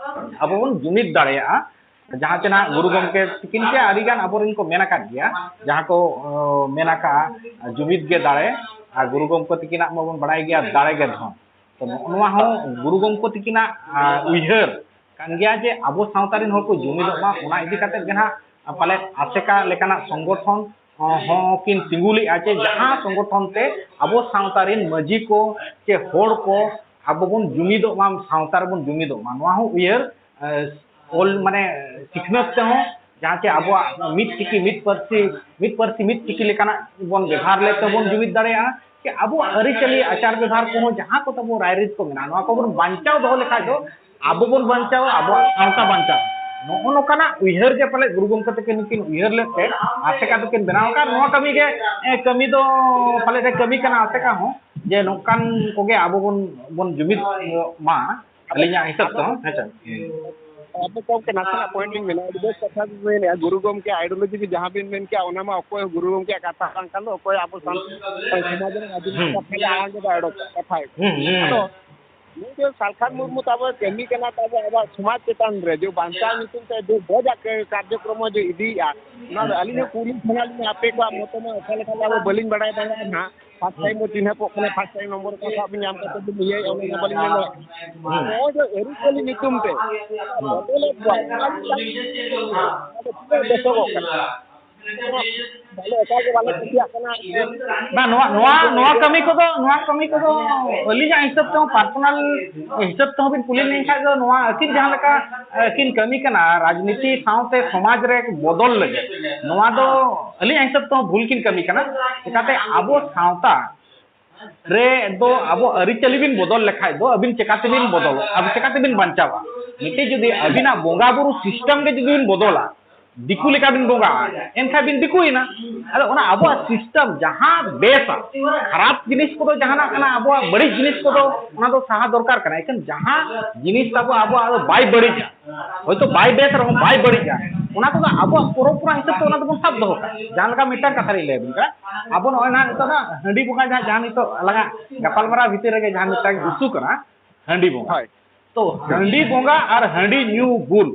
ᱟᱵᱚ ᱵᱚᱱ ᱡᱩᱢᱤᱫ ᱫᱟᱲᱮᱭᱟᱜᱼᱟ᱾ ᱡᱟᱦᱟᱸ ᱛᱮ ᱱᱟᱦᱟᱜ ᱜᱩᱨᱩ ᱜᱚᱢᱠᱮ ᱛᱤᱠᱤᱱ ᱛᱮ ᱟᱹᱰᱤ ᱜᱟᱱ ᱟᱵᱚᱨᱮᱱ ᱠᱚ ᱢᱮᱱ ᱟᱠᱟᱫ ᱜᱮᱭᱟ, ᱡᱟᱦᱟᱸ ᱠᱚ, ᱚ, ᱢᱮᱱ ᱟᱠᱟᱫᱼᱟ, ᱡᱩᱢᱤᱫ ᱜᱮ ᱫᱟᱲᱮ, ᱟᱨ ᱜᱩᱨᱩ ᱜᱚᱢᱠᱮ ᱛᱤᱠᱤᱱᱟᱜ ᱢᱟᱵᱚᱱ ᱵᱟᱲᱟᱭ ᱜᱮᱭᱟ, ᱫᱟᱲᱮ ᱜᱮ ᱫᱷᱚᱱ᱾ ᱛᱚ ᱱᱚᱜᱼᱚ ᱱᱚᱣᱟ ᱦᱚᱸ ᱜᱩᱨᱩ ᱜᱚᱢᱠᱮ ᱛᱤᱠᱤᱱᱟᱜ, ᱟ, ᱩᱭᱦᱟᱹᱨ ᱠᱟᱱ ᱜᱮᱭᱟ ᱡᱮ ᱟᱵᱚ ᱥᱟᱶᱛᱟ ᱨᱮᱱ ᱦᱚᱲ ᱠᱚ ᱡᱩᱢᱤᱫᱚᱜ ᱢᱟ, ᱚᱱᱟ ᱤᱫᱤ ᱠᱟᱛᱮᱫ ᱜᱮ ᱱᱟᱦᱟᱜ ᱯᱟᱞᱮᱫ ᱟᱥᱮᱠᱟ ᱞᱮᱠᱟᱱᱟᱜ ᱥᱚᱝᱜᱚᱴᱷᱚᱱ ᱦᱚᱸ ᱠᱤᱱ ᱛᱤᱸᱜᱩ ᱞᱮᱫᱼᱟ, ᱪᱮ ᱡᱟᱦᱟᱸ ᱥᱚᱝᱜᱚᱴᱷᱚᱱ ᱛᱮ ᱟᱵᱚ ᱥᱟᱶᱛᱟ ᱨᱮᱱ ᱢᱟᱹᱡᱷᱤ ᱠᱚ ᱪᱮ ᱦᱚᱲ ᱠᱚ ᱟᱵᱚ ᱵᱚᱱ ᱡᱩᱢᱤᱫᱚᱜ ᱢᱟ, ᱥᱟᱶᱛᱟ ᱨᱮᱵᱚᱱ ᱡᱩᱢᱤᱫᱚᱜ ᱢᱟ, ᱱᱚᱣᱟ ᱦᱚᱸ ᱩᱭᱦᱟᱹᱨ, ᱮ, ᱚᱞ ᱢᱟᱱᱮ ᱥᱤᱠᱷᱱᱟᱹᱛ ᱛᱮᱦᱚᱸ, ᱡᱟᱦᱟᱸ ᱪᱮ ᱟᱵᱚᱣᱟᱜ ᱢᱤᱫ ᱪᱤᱠᱤ ᱢᱤᱫ ᱯᱟᱹᱨᱥᱤ, ᱢᱤᱫ ᱯᱟᱹᱨᱥᱤ ᱢᱤᱫ ᱪᱤᱠᱤ ᱞᱮᱠᱟᱱᱟᱜ ᱵᱚᱱ ᱵᱮᱵᱷᱟᱨ ᱞᱮᱫ ᱛᱮᱵᱚᱱ ᱡᱩᱢᱤᱫ ᱫᱟᱲᱮᱭᱟᱜᱼᱟ, ᱪᱮ ᱟᱵᱚᱣᱟᱜ ᱟᱹᱨᱤᱪᱟᱹᱞᱤ ᱟᱪᱟᱨ ᱵᱮᱵᱷᱟᱨ ᱠᱚᱦᱚᱸ ᱡᱟᱦᱟᱸ ᱠᱚ ᱛᱟᱵᱚ ᱨᱟᱭᱨᱤᱛ ᱠᱚ ᱢᱮᱱᱟᱜᱼᱟ, ᱱᱚᱣᱟ ᱠᱚᱵᱚᱱ ᱵᱟᱧᱪᱟᱣ ᱫᱚᱦᱚ ᱞᱮᱠᱷᱟᱡ ᱫᱚ ᱟᱵᱚ ᱵᱚᱱ ᱵᱟᱧᱪᱟᱣᱟ, ᱟᱵᱚᱣᱟᱜ ᱥᱟᱶᱛᱟ ᱵᱟᱧᱪᱟᱣᱟ᱾ ᱱᱚᱜᱼᱚ ᱱᱚᱝᱠᱟᱱᱟᱜ ᱩᱭᱦᱟᱹᱨ ᱜᱮ ᱯᱟᱞᱮᱫ ᱜᱩᱨᱩ ᱜᱚᱢᱠᱮ ᱛᱟᱹᱠᱤᱱ ᱱᱩᱠᱤᱱ ᱩᱭᱦᱟᱹᱨ ᱞᱮᱫ ᱛᱮ ᱟᱥᱮᱠᱟ ᱫᱚᱠᱤᱱ ᱵᱮᱱᱟᱣ ᱟᱠᱟᱫ᱾ ᱱᱚᱣᱟ ᱠᱟᱹᱢᱤ ᱜᱮ, ᱮ, ᱠᱟᱹᱢᱤ ᱫᱚ ᱯᱟᱞᱮᱫ ᱮ ᱠᱟᱹᱢᱤ ᱠᱟᱱᱟ ᱟᱥᱮᱠᱟ ᱦᱚᱸ, ᱡᱮ ᱱᱚᱝᱠᱟᱱ ᱠᱚᱜᱮ ᱟᱵᱚ ᱵᱚᱱ, ᱵᱚᱱ ᱡᱩᱢᱤᱫ ᱢᱟ, ᱟᱹᱞᱤᱧᱟᱜ ᱦᱤᱥᱟᱹᱵ ᱛᱮᱦᱚᱸ, ᱦᱮᱸ ᱥᱮ? ᱟᱫᱚ ᱜᱚᱢᱠᱮ, ᱱᱟᱥᱮᱱᱟᱜ point ᱞᱤᱧ ᱢᱮᱱᱟ, ᱟᱹᱰᱤ ᱵᱮᱥ ᱠᱟᱛᱷᱟ ᱵᱤᱱ ᱢᱮᱱᱮᱫᱼᱟ᱾ ᱜᱩᱨᱩ ᱜᱚᱢᱠᱮ ideology ᱜᱮ ᱡᱟᱦᱟᱸ ᱵᱤᱱ ᱢᱮᱱ ᱠᱮᱜᱼᱟ, ᱚᱱᱟ ᱢᱟ ᱚᱠᱚᱭ ᱦᱚᱸ ᱜᱩᱨᱩ ᱜᱚᱢᱠᱮᱭᱟᱜ ᱠᱟᱛᱷᱟ ᱵᱟᱝ ᱠᱷᱟᱱ ᱫᱚ ᱚᱠᱚᱭ ᱟᱵᱚ ᱥᱟᱱᱛᱟᱲ ᱥᱚᱢᱟᱡᱽ ᱨᱮᱱ ᱟᱹᱫᱤᱵᱟᱹᱥᱤ ᱦᱩᱸ᱾ ᱠᱟᱛᱷᱟ ᱜᱮ ᱟᱲᱟᱝ ᱜᱮ ᱵᱟᱭ ᱚᱰᱚᱠᱟ, ᱠᱟᱛᱷᱟ ᱜᱮ᱾ ᱦᱩᱸ, ᱦᱩᱸ᱾ ᱟᱫᱚ ᱱᱩᱭ ᱫᱚ ᱥᱟᱞᱠᱷᱟᱱ ᱢᱩᱨᱢᱩ ᱛᱟᱵᱚ ᱠᱟᱹᱢᱤ ᱠᱟᱱᱟ, ᱛᱟᱵᱚ ᱟᱵᱚᱣᱟᱜ ᱥᱚᱢᱟᱡᱽ ᱪᱮᱛᱟᱱ ᱨᱮ ᱡᱮ ᱵᱟᱧᱪᱟᱣ ᱧᱩᱛᱩᱢ ᱛᱮ ᱡᱮ ᱵᱚᱡᱟᱜ ᱠᱟᱹ-, ᱠᱟᱨᱡᱚᱠᱨᱚᱢ ᱡᱮ ᱤᱫᱤᱭᱮᱫᱼᱟ, ᱚᱱᱟ ᱫᱚ ᱟᱹᱞᱤᱧ ᱦᱚᱸ ᱠᱩᱞᱤ ᱥᱟᱱᱟ ᱞᱤᱧᱟ, ᱟᱯᱮ ᱠᱚᱣᱟᱜ ᱢᱚᱛᱟᱢᱚᱛ ᱚᱠᱟ ᱞᱮᱠᱟ ᱛᱟᱵᱚ ᱵᱟᱹᱞᱤᱧ ᱵᱟᱲᱟᱭ ᱫᱟᱲᱮᱭᱟᱜᱼᱟ ᱱᱟᱦᱟᱜ᱾ First time ᱵᱚ ᱪᱤᱱᱦᱟᱹᱯᱚᱜ ᱠᱟᱱᱟ, first time ᱱᱚᱢᱵᱚᱨ ᱚᱠᱟ ᱥᱟᱵ ᱧᱟᱢ ᱠᱟᱛᱮ ᱵᱚᱱ ᱤᱭᱟᱹᱭᱮᱫᱼᱟ, ᱚᱱᱟ ᱢᱟ ᱵᱟᱹᱞᱤᱧ ᱢᱮᱱ ᱫᱟᱲᱮᱭᱟᱜ ᱠᱟᱱᱟ᱾ ᱱᱚᱜᱼᱚᱭ ᱡᱮ ᱟᱹᱨᱤᱪᱟᱹᱞᱤ ᱧᱩᱛᱩᱢ ᱛᱮ ᱵᱚᱫᱚᱞᱮᱫ ᱠᱚᱣᱟ, ᱚᱱᱟ ᱫᱚ ᱛᱤᱱᱟᱹᱜ ᱵᱮᱥᱚᱜᱚᱜ ᱠᱟᱱᱟ? ᱵᱟᱞᱮ, ᱮᱠᱟᱞ ᱜᱮ ᱵᱟᱞᱮ ᱠᱩᱥᱤᱭᱟᱜ ᱠᱟᱱᱟ᱾ ᱵᱟᱝ, ᱱᱚᱣᱟ, ᱱᱚᱣᱟ, ᱱᱚᱣᱟ ᱠᱟᱹᱢᱤ ᱠᱚᱫᱚ, ᱱᱚᱣᱟ ᱠᱟᱹᱢᱤ ᱠᱚᱫᱚ ᱟᱹᱞᱤᱧᱟᱜ ᱦᱤᱥᱟᱹᱵ ᱛᱮᱦᱚᱸ, personal ᱦᱤᱥᱟᱹᱵ ᱛᱮᱦᱚᱸ ᱵᱤᱱ ᱠᱩᱞᱤ ᱞᱮᱱᱠᱷᱟᱱ ᱫᱚ, ᱱᱚᱣᱟ ᱟᱹᱠᱤᱱ ᱡᱟᱦᱟᱸ ᱞᱮᱠᱟ, ᱟᱹᱠᱤᱱ ᱠᱟᱹᱢᱤ ᱠᱟᱱᱟ ᱨᱟᱡᱽᱱᱤᱛᱤ ᱥᱟᱶᱛᱮ ᱥᱚᱢᱟᱡᱽ ᱨᱮ ᱵᱚᱫᱚᱞ ᱞᱟᱹᱜᱤᱫ, ᱱᱚᱣᱟ ᱫᱚ ᱟᱹᱞᱤᱧᱟᱜ ᱦᱤᱥᱟᱹᱵ ᱛᱮᱦᱚᱸ ᱵᱷᱩᱞ ᱠᱤᱱ ᱠᱟᱹᱢᱤ ᱠᱟᱱᱟ᱾ ᱪᱤᱠᱟᱹᱛᱮ ᱟᱵᱚ ᱥᱟᱶᱛᱟ ᱨᱮ ᱫᱚ ᱟᱵᱚ ᱟᱹᱨᱤᱪᱟᱹᱞᱤ ᱵᱤᱱ ᱵᱚᱫᱚᱞ ᱞᱮᱠᱷᱟᱡ ᱫᱚ ᱟᱹᱵᱤᱱ ᱪᱮᱠᱟᱛᱮᱵᱤᱱ ᱵᱚᱫᱚᱞᱚᱜ? ᱟᱵᱚ ᱪᱮᱠᱟᱛᱮᱵᱤᱱ ᱵᱟᱧᱪᱟᱣᱟ? ᱢᱤᱫᱴᱮᱡ ᱡᱩᱫᱤ ᱟᱹᱵᱤᱱᱟᱜ ᱵᱚᱸᱜᱟ ᱵᱩᱨᱩ system ᱜᱮ ᱡᱩᱫᱤ ᱵᱤᱱ ᱵᱚᱫᱚᱞᱟ, ᱫᱤᱠᱩ ᱞᱮᱠᱟ ᱵᱤᱱ ᱵᱚᱸᱜᱟᱜᱼᱟ, ᱮᱱᱠᱷᱟᱱ ᱵᱤᱱ ᱫᱤᱠᱩᱭᱮᱱᱟ᱾ ᱟᱫᱚ ᱚᱱᱟ ᱟᱵᱚᱣᱟᱜ system ᱡᱟᱦᱟᱸ ᱵᱮᱥᱟ, ᱠᱷᱟᱨᱟᱯ ᱡᱤᱱᱤᱥ ᱠᱚᱫᱚ ᱡᱟᱦᱟᱱᱟᱜ ᱠᱟᱱᱟ, ᱟᱵᱚᱣᱟᱜ ᱵᱟᱹᱲᱤᱡ ᱡᱤᱱᱤᱥ ᱠᱚᱫᱚ ᱚᱱᱟ ᱫᱚ ᱥᱟᱦᱟ ᱫᱚᱨᱠᱟᱨ ᱠᱟᱱᱟ᱾ ᱮᱱᱠᱷᱟᱱ ᱡᱟᱦᱟᱸ ᱡᱤᱱᱤᱥ ᱛᱟᱵᱚ ᱟᱵᱚᱣᱟᱜ ᱫᱚ ᱵᱟᱭ ᱵᱟᱹᱲᱤᱡᱟ, ᱦᱚᱭᱛᱳ ᱵᱟᱭ ᱵᱮᱥ ᱨᱮᱦᱚᱸ ᱵᱟᱭ ᱵᱟᱹᱲᱤᱡᱟ, ᱚᱱᱟ ᱠᱚᱫᱚ ᱟᱵᱚᱣᱟᱜ ᱯᱚᱨᱚᱢᱯᱚᱨᱟ ᱦᱤᱥᱟᱹᱵ ᱛᱮ ᱚᱱᱟ ᱫᱚᱵᱚᱱ ᱥᱟᱵ ᱫᱚᱦᱚ ᱠᱟᱜᱼᱟ᱾ ᱡᱟᱦᱟᱸ ᱞᱮᱠᱟ ᱢᱤᱫᱴᱟᱝ ᱠᱟᱛᱷᱟ ᱞᱤᱧ ᱞᱟᱹᱭ ᱟᱵᱤᱱ ᱠᱟᱱᱟ, ᱟᱵᱚ ᱱᱚᱜᱼᱚᱭ ᱱᱟᱦᱟᱜ ᱱᱤᱛᱚᱜ ᱫᱚ ᱦᱟᱺᱰᱤ ᱵᱚᱸᱜᱟ ᱡᱟᱦᱟᱸ, ᱡᱟᱦᱟᱸ ᱱᱤᱛᱚᱜ ᱟᱞᱟᱝᱟᱜ ᱜᱟᱯᱟᱞᱢᱟᱨᱟᱣ ᱵᱷᱤᱛᱤᱨ ᱨᱮᱜᱮ ᱡᱟᱦᱟᱸ ᱢᱤᱫᱴᱟᱝ issue ᱠᱟᱱᱟ, ᱦᱟᱺᱰᱤ ᱵᱚᱸᱜᱟ᱾ ᱦᱳᱭ᱾ ᱛᱚ ᱦᱟᱺᱰᱤ ᱵᱚᱸᱜᱟ ᱟᱨ ᱦᱟᱺᱰᱤ ᱧᱩ ᱵᱩᱞ,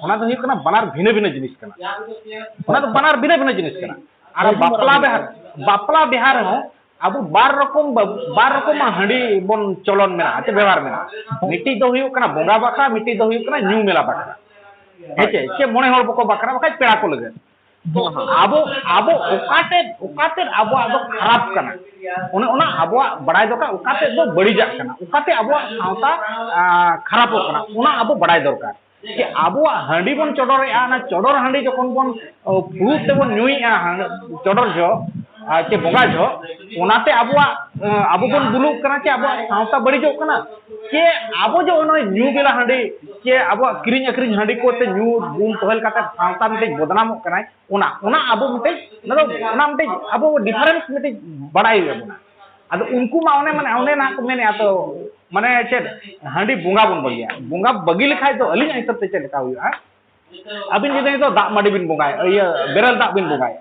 ᱚᱱᱟ ᱫᱚ ᱦᱩᱭᱩᱜ ᱠᱟᱱᱟ ᱵᱟᱱᱟᱨ ᱵᱷᱤᱱᱟᱹ ᱵᱷᱤᱱᱟᱹ ᱡᱤᱱᱤᱥ ᱠᱟᱱᱟ᱾ ᱚᱱᱟ ᱫᱚ ᱵᱟᱱᱟᱨ ᱵᱷᱤᱱᱟᱹ ᱵᱷᱤᱱᱟᱹ ᱡᱤᱱᱤᱥ ᱠᱟᱱᱟ᱾ ᱟᱨ ᱦᱳᱭ, ᱵᱟᱯᱞᱟ ᱵᱤᱦᱟᱨ, ᱵᱟᱯᱞᱟ ᱵᱤᱦᱟᱨ ᱨᱮᱦᱚᱸ ᱟᱵᱚ ᱵᱟᱨ ᱨᱚᱠᱚᱢ ᱵᱟ-, ᱵᱟᱨ ᱨᱚᱠᱚᱢᱟᱜ ᱦᱟᱺᱰᱤ ᱵᱚᱱ ᱪᱚᱞᱚᱱ ᱢᱮᱱᱟᱜᱼᱟ, ᱪᱮ ᱵᱮᱣᱦᱟᱨ ᱢᱮᱱᱟᱜᱼᱟ᱾ ᱢᱤᱫᱴᱤᱡ ᱫᱚ ᱦᱩᱭᱩᱜ ᱠᱟᱱᱟ ᱵᱚᱸᱜᱟ ᱵᱟᱠᱷᱨᱟ, ᱢᱤᱫᱴᱤᱡ ᱫᱚ ᱦᱩᱭᱩᱜ ᱠᱟᱱᱟ ᱧᱩ ᱢᱮᱞᱟ ᱵᱟᱠᱷᱨᱟ᱾ ᱦᱮᱸ ᱪᱮ? ᱪᱮ ᱢᱚᱬᱮ ᱦᱚᱲ ᱵᱟᱠᱚ ᱵᱟᱠᱷᱨᱟ, ᱵᱟᱠᱷᱟᱡ ᱯᱮᱲᱟ ᱠᱚ ᱞᱟᱹᱜᱤᱫ᱾ ᱟᱵᱚ ᱟᱵᱚ ᱚᱠᱟᱛᱮ ᱚᱠᱟᱛᱮ ᱟᱵᱚᱣᱟᱜ ᱫᱚ ᱠᱷᱟᱨᱟᱯ ᱠᱟᱱᱟ, ᱚᱱᱮ ᱚᱱᱟ ᱟᱵᱚᱣᱟᱜ ᱵᱟᱲᱟᱭ ᱫᱚᱨᱠᱟᱨ᱾ ᱚᱠᱟᱛᱮ ᱫᱚ ᱵᱟᱹᱲᱤᱡᱟᱜ ᱠᱟᱱᱟ, ᱚᱠᱟᱛᱮ ᱟᱵᱚᱣᱟᱜ ᱥᱟᱶᱛᱟ ᱠᱷᱟᱨᱟᱯᱚᱜ ᱠᱟᱱᱟ, ᱚᱱᱟ ᱟᱵᱚ ᱵᱟᱲᱟᱭ ᱫᱚᱨᱠᱟᱨ᱾ ᱡᱮ ᱟᱵᱚᱣᱟᱜ ᱦᱟᱺᱰᱤ ᱵᱚᱱ ᱪᱚᱰᱚᱨᱮᱜᱼᱟ, ᱚᱱᱟ ᱪᱚᱰᱚᱨ ᱦᱟᱺᱰᱤ ᱡᱚᱠᱷᱚᱱ ᱵᱚᱱ ᱯᱷᱩᱲᱩᱜ ᱛᱮᱵᱚᱱ ᱧᱩᱭᱮᱜᱼᱟ ᱪᱚᱰᱚᱨ ᱡᱚᱦᱚᱜ ᱪᱮ ᱵᱚᱸᱜᱟ ᱡᱚᱦᱚᱜ, ᱚᱱᱟᱛᱮ ᱟᱵᱚᱣᱟᱜ ᱟᱵᱚ ᱵᱚᱱ ᱵᱩᱞᱩᱜ ᱠᱟᱱᱟ ᱪᱮ ᱟᱵᱚᱣᱟᱜ ᱥᱟᱶᱛᱟ ᱵᱟᱹᱲᱤᱡᱚᱜ ᱠᱟᱱᱟ? ᱪᱮ ᱟᱵᱚ ᱡᱮ ᱱᱚᱜᱼᱚᱭ ᱧᱩ ᱵᱮᱞᱟ ᱦᱟᱺᱰᱤ ᱪᱮ ᱟᱵᱚᱣᱟᱜ ᱠᱤᱨᱤᱧ ᱟᱹᱠᱷᱨᱤᱧ ᱦᱟᱺᱰᱤ ᱠᱚᱛᱮ ᱧᱩ ᱵᱩᱞ ᱛᱚᱦᱮᱞ ᱠᱟᱛᱮ ᱥᱟᱶᱛᱟ ᱢᱤᱫᱴᱮᱡ ᱵᱚᱫᱱᱟᱢᱚᱜ ᱠᱟᱱᱟᱭ, ᱚᱱᱟ ᱚᱱᱟ ᱟᱵᱚ ᱢᱤᱫᱴᱮᱡ ᱚᱱᱟ ᱫᱚ ᱚᱱᱟ ᱢᱤᱫᱴᱮᱡ ᱟᱵᱚ ᱰᱤᱯᱷᱟᱨᱮᱱᱥ ᱢᱤᱫᱴᱮᱡ ᱵᱟᱲᱟᱭ ᱦᱩᱭᱩᱜ ᱛᱟᱵᱚᱱᱟ᱾ ᱟᱫᱚ ᱩᱱᱠᱩ ᱢᱟ ᱚᱱᱮ ᱢᱟᱱᱮ ᱚᱸᱰᱮ ᱱᱟᱜ ᱠᱚ ᱢᱮᱱᱮᱜᱼᱟ ᱛᱚ, ᱢᱟᱱᱮ ᱪᱮᱫ, ᱦᱟᱺᱰᱤ ᱵᱚᱸᱜᱟ ᱵᱚᱱ ᱵᱟᱹᱜᱤᱭᱟ, ᱵᱚᱸᱜᱟ ᱵᱟᱹᱜᱤ ᱞᱮᱠᱷᱟᱡ ᱫᱚ ᱟᱹᱞᱤᱧᱟᱜ ᱦᱤᱥᱟᱹᱵ ᱛᱮ ᱪᱮᱫ ᱞᱮᱠᱟ ᱦᱩᱭᱩᱜᱼᱟ? ᱟᱹᱵᱤᱱ ᱡᱩᱫᱤ ᱱᱤᱛᱚᱜ ᱫᱟᱜ ᱢᱟᱹᱰᱤ ᱵᱤᱱ ᱵᱚᱸᱜᱟᱭᱟ, ᱤᱭᱟᱹ ᱵᱮᱨᱮᱞ ᱫᱟᱜ ᱵᱤᱱ ᱵᱚᱸᱜᱟᱭᱟ,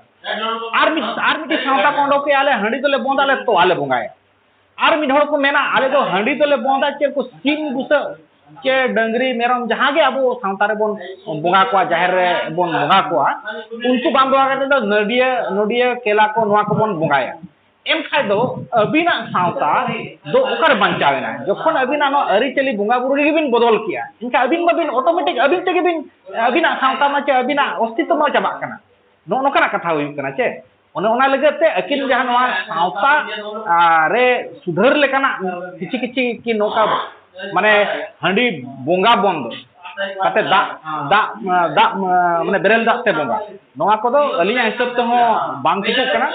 ᱟᱨ ᱢᱤᱫ ᱟᱨ ᱢᱤᱫᱴᱤᱡ ᱥᱟᱶᱛᱟ ᱠᱚ ᱚᱰᱚᱠᱮᱜᱼᱟ, ᱟᱞᱮ ᱦᱟᱺᱰᱤ ᱫᱚᱞᱮ ᱵᱚᱸᱫᱟ, ᱟᱞᱮ ᱛᱚᱣᱟ ᱞᱮ ᱵᱚᱸᱜᱟᱭᱟ᱾ ᱟᱨ ᱢᱤᱫ ᱦᱚᱲ ᱠᱚ ᱢᱮᱱᱟ, ᱟᱞᱮ ᱫᱚ ᱦᱟᱺᱰᱤ ᱫᱚᱞᱮ ᱵᱚᱸᱫᱟ ᱪᱮᱫ ᱠᱚ ᱥᱤᱢ ᱵᱩᱥᱟᱹᱜ ᱪᱮ ᱰᱟᱹᱝᱨᱤ ᱢᱮᱨᱚᱢ ᱡᱟᱦᱟᱸ ᱜᱮ ᱟᱵᱚ ᱥᱟᱶᱛᱟ ᱨᱮᱵᱚᱱ ᱵᱚᱸᱜᱟ ᱠᱚᱣᱟ, ᱡᱟᱦᱮᱨ ᱨᱮ ᱵᱚᱱ ᱵᱚᱸᱜᱟ ᱠᱚᱣᱟ, ᱩᱱᱠᱩ ᱵᱟᱝ ᱵᱚᱸᱜᱟ ᱠᱟᱛᱮ ᱫᱚ ᱱᱟᱹᱰᱤᱭᱟᱹ ᱱᱚᱰᱤᱭᱟᱹ ᱠᱮᱞᱟ ᱠᱚ ᱱᱚᱣᱟ ᱠᱚᱵᱚᱱ ᱵᱚᱸᱜᱟᱭᱟ᱾ ᱮᱱᱠᱷᱟᱡ ᱫᱚ ᱟᱹᱵᱤᱱᱟᱜ ᱥᱟᱶᱛᱟ ᱫᱚ ᱚᱠᱟᱨᱮ ᱵᱟᱧᱪᱟᱣ ᱮᱱᱟ? ᱡᱚᱠᱷᱚᱱ ᱟᱹᱵᱤᱱᱟᱜ ᱱᱚᱣᱟ ᱟᱹᱨᱤᱪᱟᱹᱞᱤ ᱵᱚᱸᱜᱟ ᱵᱩᱨᱩ ᱨᱮᱜᱮ ᱵᱤᱱ ᱵᱚᱫᱚᱞ ᱠᱮᱜᱼᱟ, ᱮᱱᱠᱷᱟᱱ ᱟᱹᱵᱤᱱ ᱢᱟᱵᱤᱱ ᱚᱴᱳᱢᱮᱴᱤᱠ ᱟᱹᱵᱤᱱ ᱛᱮᱜᱮ ᱵᱤᱱ ᱟᱹᱵᱤᱱᱟᱜ ᱥᱟᱶᱛᱟ ᱢᱟ ᱪᱮ ᱟᱹᱵᱤᱱᱟᱜ ᱚᱥᱛᱤᱛᱛᱚ ᱢᱟ ᱪᱟᱵᱟᱜ ᱠᱟᱱᱟ᱾ ᱱᱚᱜᱼᱚ ᱱᱚᱝᱠᱟᱱᱟᱜ ᱠᱟᱛᱷᱟ ᱦᱩᱭᱩᱜ ᱠᱟᱱᱟ ᱪᱮ᱾ ᱚᱱᱮ ᱚᱱᱟ ᱞᱟᱹᱜᱤᱫ ᱛᱮ ᱟᱹᱠᱤᱱ ᱡᱟᱦᱟᱸ ᱱᱚᱣᱟ ᱥᱟᱶᱛᱟ ᱟᱨ ᱨᱮ ᱥᱩᱫᱷᱟᱹᱨ ᱞᱮᱠᱟᱱᱟᱜ ᱠᱤᱪᱷᱤ ᱠᱤᱪᱷᱤ ᱠᱤ ᱱᱚᱝᱠᱟ ᱢᱟᱱᱮ ᱦᱟᱺᱰᱤ ᱵᱚᱸᱜᱟ ᱵᱚᱱᱫᱚ ᱠᱟᱛᱮ ᱫᱟᱜ ᱫᱟᱜ ᱫᱟᱜ ᱢᱟᱱᱮ ᱵᱮᱨᱮᱞ ᱫᱟᱜ ᱛᱮ ᱵᱚᱸᱜᱟ, ᱱᱚᱣᱟ ᱠᱚᱫᱚ ᱟᱹᱞᱤᱧᱟᱜ ᱦᱤᱥᱟᱹᱵ ᱛᱮᱦᱚᱸ ᱵᱟᱝ ᱴᱷᱤᱠᱚᱜ ᱠᱟᱱᱟ᱾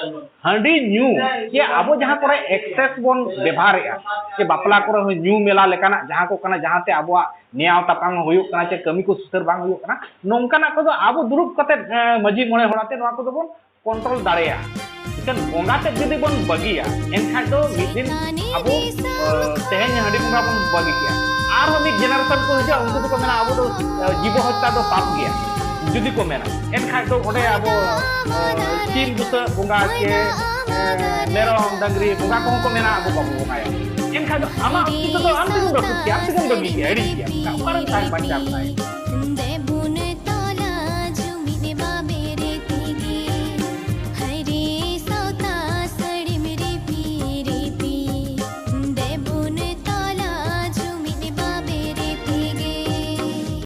ᱦᱟᱺᱰᱤ ᱧᱩ ᱡᱮ ᱟᱵᱚ ᱡᱟᱦᱟᱸ ᱠᱚᱨᱮ ᱮᱠᱥᱮᱥ ᱵᱚᱱ ᱵᱮᱵᱷᱟᱨᱮᱜᱼᱟ, ᱡᱮ ᱵᱟᱯᱞᱟ ᱠᱚᱨᱮ ᱦᱚᱸ ᱧᱩ ᱢᱮᱞᱟ ᱞᱮᱠᱟᱱᱟᱜ ᱡᱟᱦᱟᱸ ᱠᱚ ᱠᱟᱱᱟ, ᱡᱟᱦᱟᱸᱛᱮ ᱟᱵᱚᱣᱟᱜ ᱱᱮᱭᱟᱣ ᱛᱟᱯᱟᱢ ᱦᱩᱭᱩᱜ ᱠᱟᱱᱟ, ᱪᱮ ᱠᱟᱹᱢᱤ ᱠᱚ ᱥᱩᱥᱟᱹᱨ ᱵᱟᱝ ᱦᱩᱭᱩᱜ ᱠᱟᱱᱟ, ᱱᱚᱝᱠᱟᱱᱟᱜ ᱠᱚᱫᱚ ᱟᱵᱚ ᱫᱩᱲᱩᱵ ᱠᱟᱛᱮ ᱢᱟᱹᱡᱷᱤ ᱢᱚᱬᱮ ᱦᱚᱲ ᱟᱛᱮ ᱱᱚᱣᱟ ᱠᱚᱫᱚ ᱵᱚᱱ ᱠᱚᱱᱴᱨᱳᱞ ᱫᱟᱲᱮᱭᱟᱜᱼᱟ᱾ ᱮᱱᱠᱷᱟᱱ ᱵᱚᱸᱜᱟ ᱛᱮᱫ ᱡᱩᱫᱤ ᱵᱚᱱ ᱵᱟᱹᱜᱤᱭᱟ, ᱮᱱᱠᱷᱟᱱ ᱫᱚ ᱢᱤᱫ ᱫᱤᱱ ᱟᱵᱚ ᱛᱮᱦᱮᱧ ᱦᱟᱺᱰᱤ ᱵᱚᱸᱜᱟ ᱵᱚᱱ ᱵᱟᱹᱜᱤ ᱠᱮᱜᱼᱟ, ᱟᱨᱦᱚᱸ ᱢᱤᱫ ᱡᱮᱱᱟᱨᱮᱥᱚᱱ ᱠᱚ ᱦᱤᱡᱩᱜᱼᱟ, ᱩᱱᱠᱩ ᱫᱚᱠᱚ ᱢᱮᱱᱟ ᱟᱵᱚ ᱫᱚ ᱡᱤᱵᱚ ᱦᱚᱛᱛᱟ ᱫᱚ ᱯᱟᱯ ᱜᱮᱭᱟ ᱡᱩᱫᱤ ᱠᱚ ᱢᱮᱱᱟ, ᱮᱱᱠᱷᱟᱱ ᱫᱚ ᱚᱸᱰᱮ ᱟᱵᱚ ᱥᱤᱢ ᱵᱩᱥᱟᱹᱜ ᱵᱚᱸᱜᱟ ᱪᱮ ᱢᱮᱨᱚᱢ ᱰᱟᱹᱝᱨᱤ ᱵᱚᱸᱜᱟ ᱠᱚᱦᱚᱸ ᱠᱚ ᱢᱮᱱᱟ ᱟᱵᱚ ᱵᱟᱵᱚ ᱵᱚᱸᱜᱟᱭᱟ᱾ ᱮᱱᱠᱷᱟᱱ ᱫᱚ ᱟᱢᱟᱜ ᱚᱥᱛᱤᱛᱛᱚ ᱫᱚ ᱟᱢ ᱛᱮᱜᱮᱢ ᱨᱟᱹᱯᱩᱫ ᱠᱮᱜᱼᱟ, ᱟᱢ ᱛᱮᱜᱮᱢ ᱵᱟᱹᱜᱤ ᱠᱮᱜᱼᱟ, ᱦᱤᱲᱤᱧ ᱠᱮᱜᱼᱟ, ᱚᱠᱟᱨᱮᱢ ᱛᱟᱦᱮᱸ ᱵᱟᱧᱪᱟᱣ ᱛᱟᱦᱮᱸ?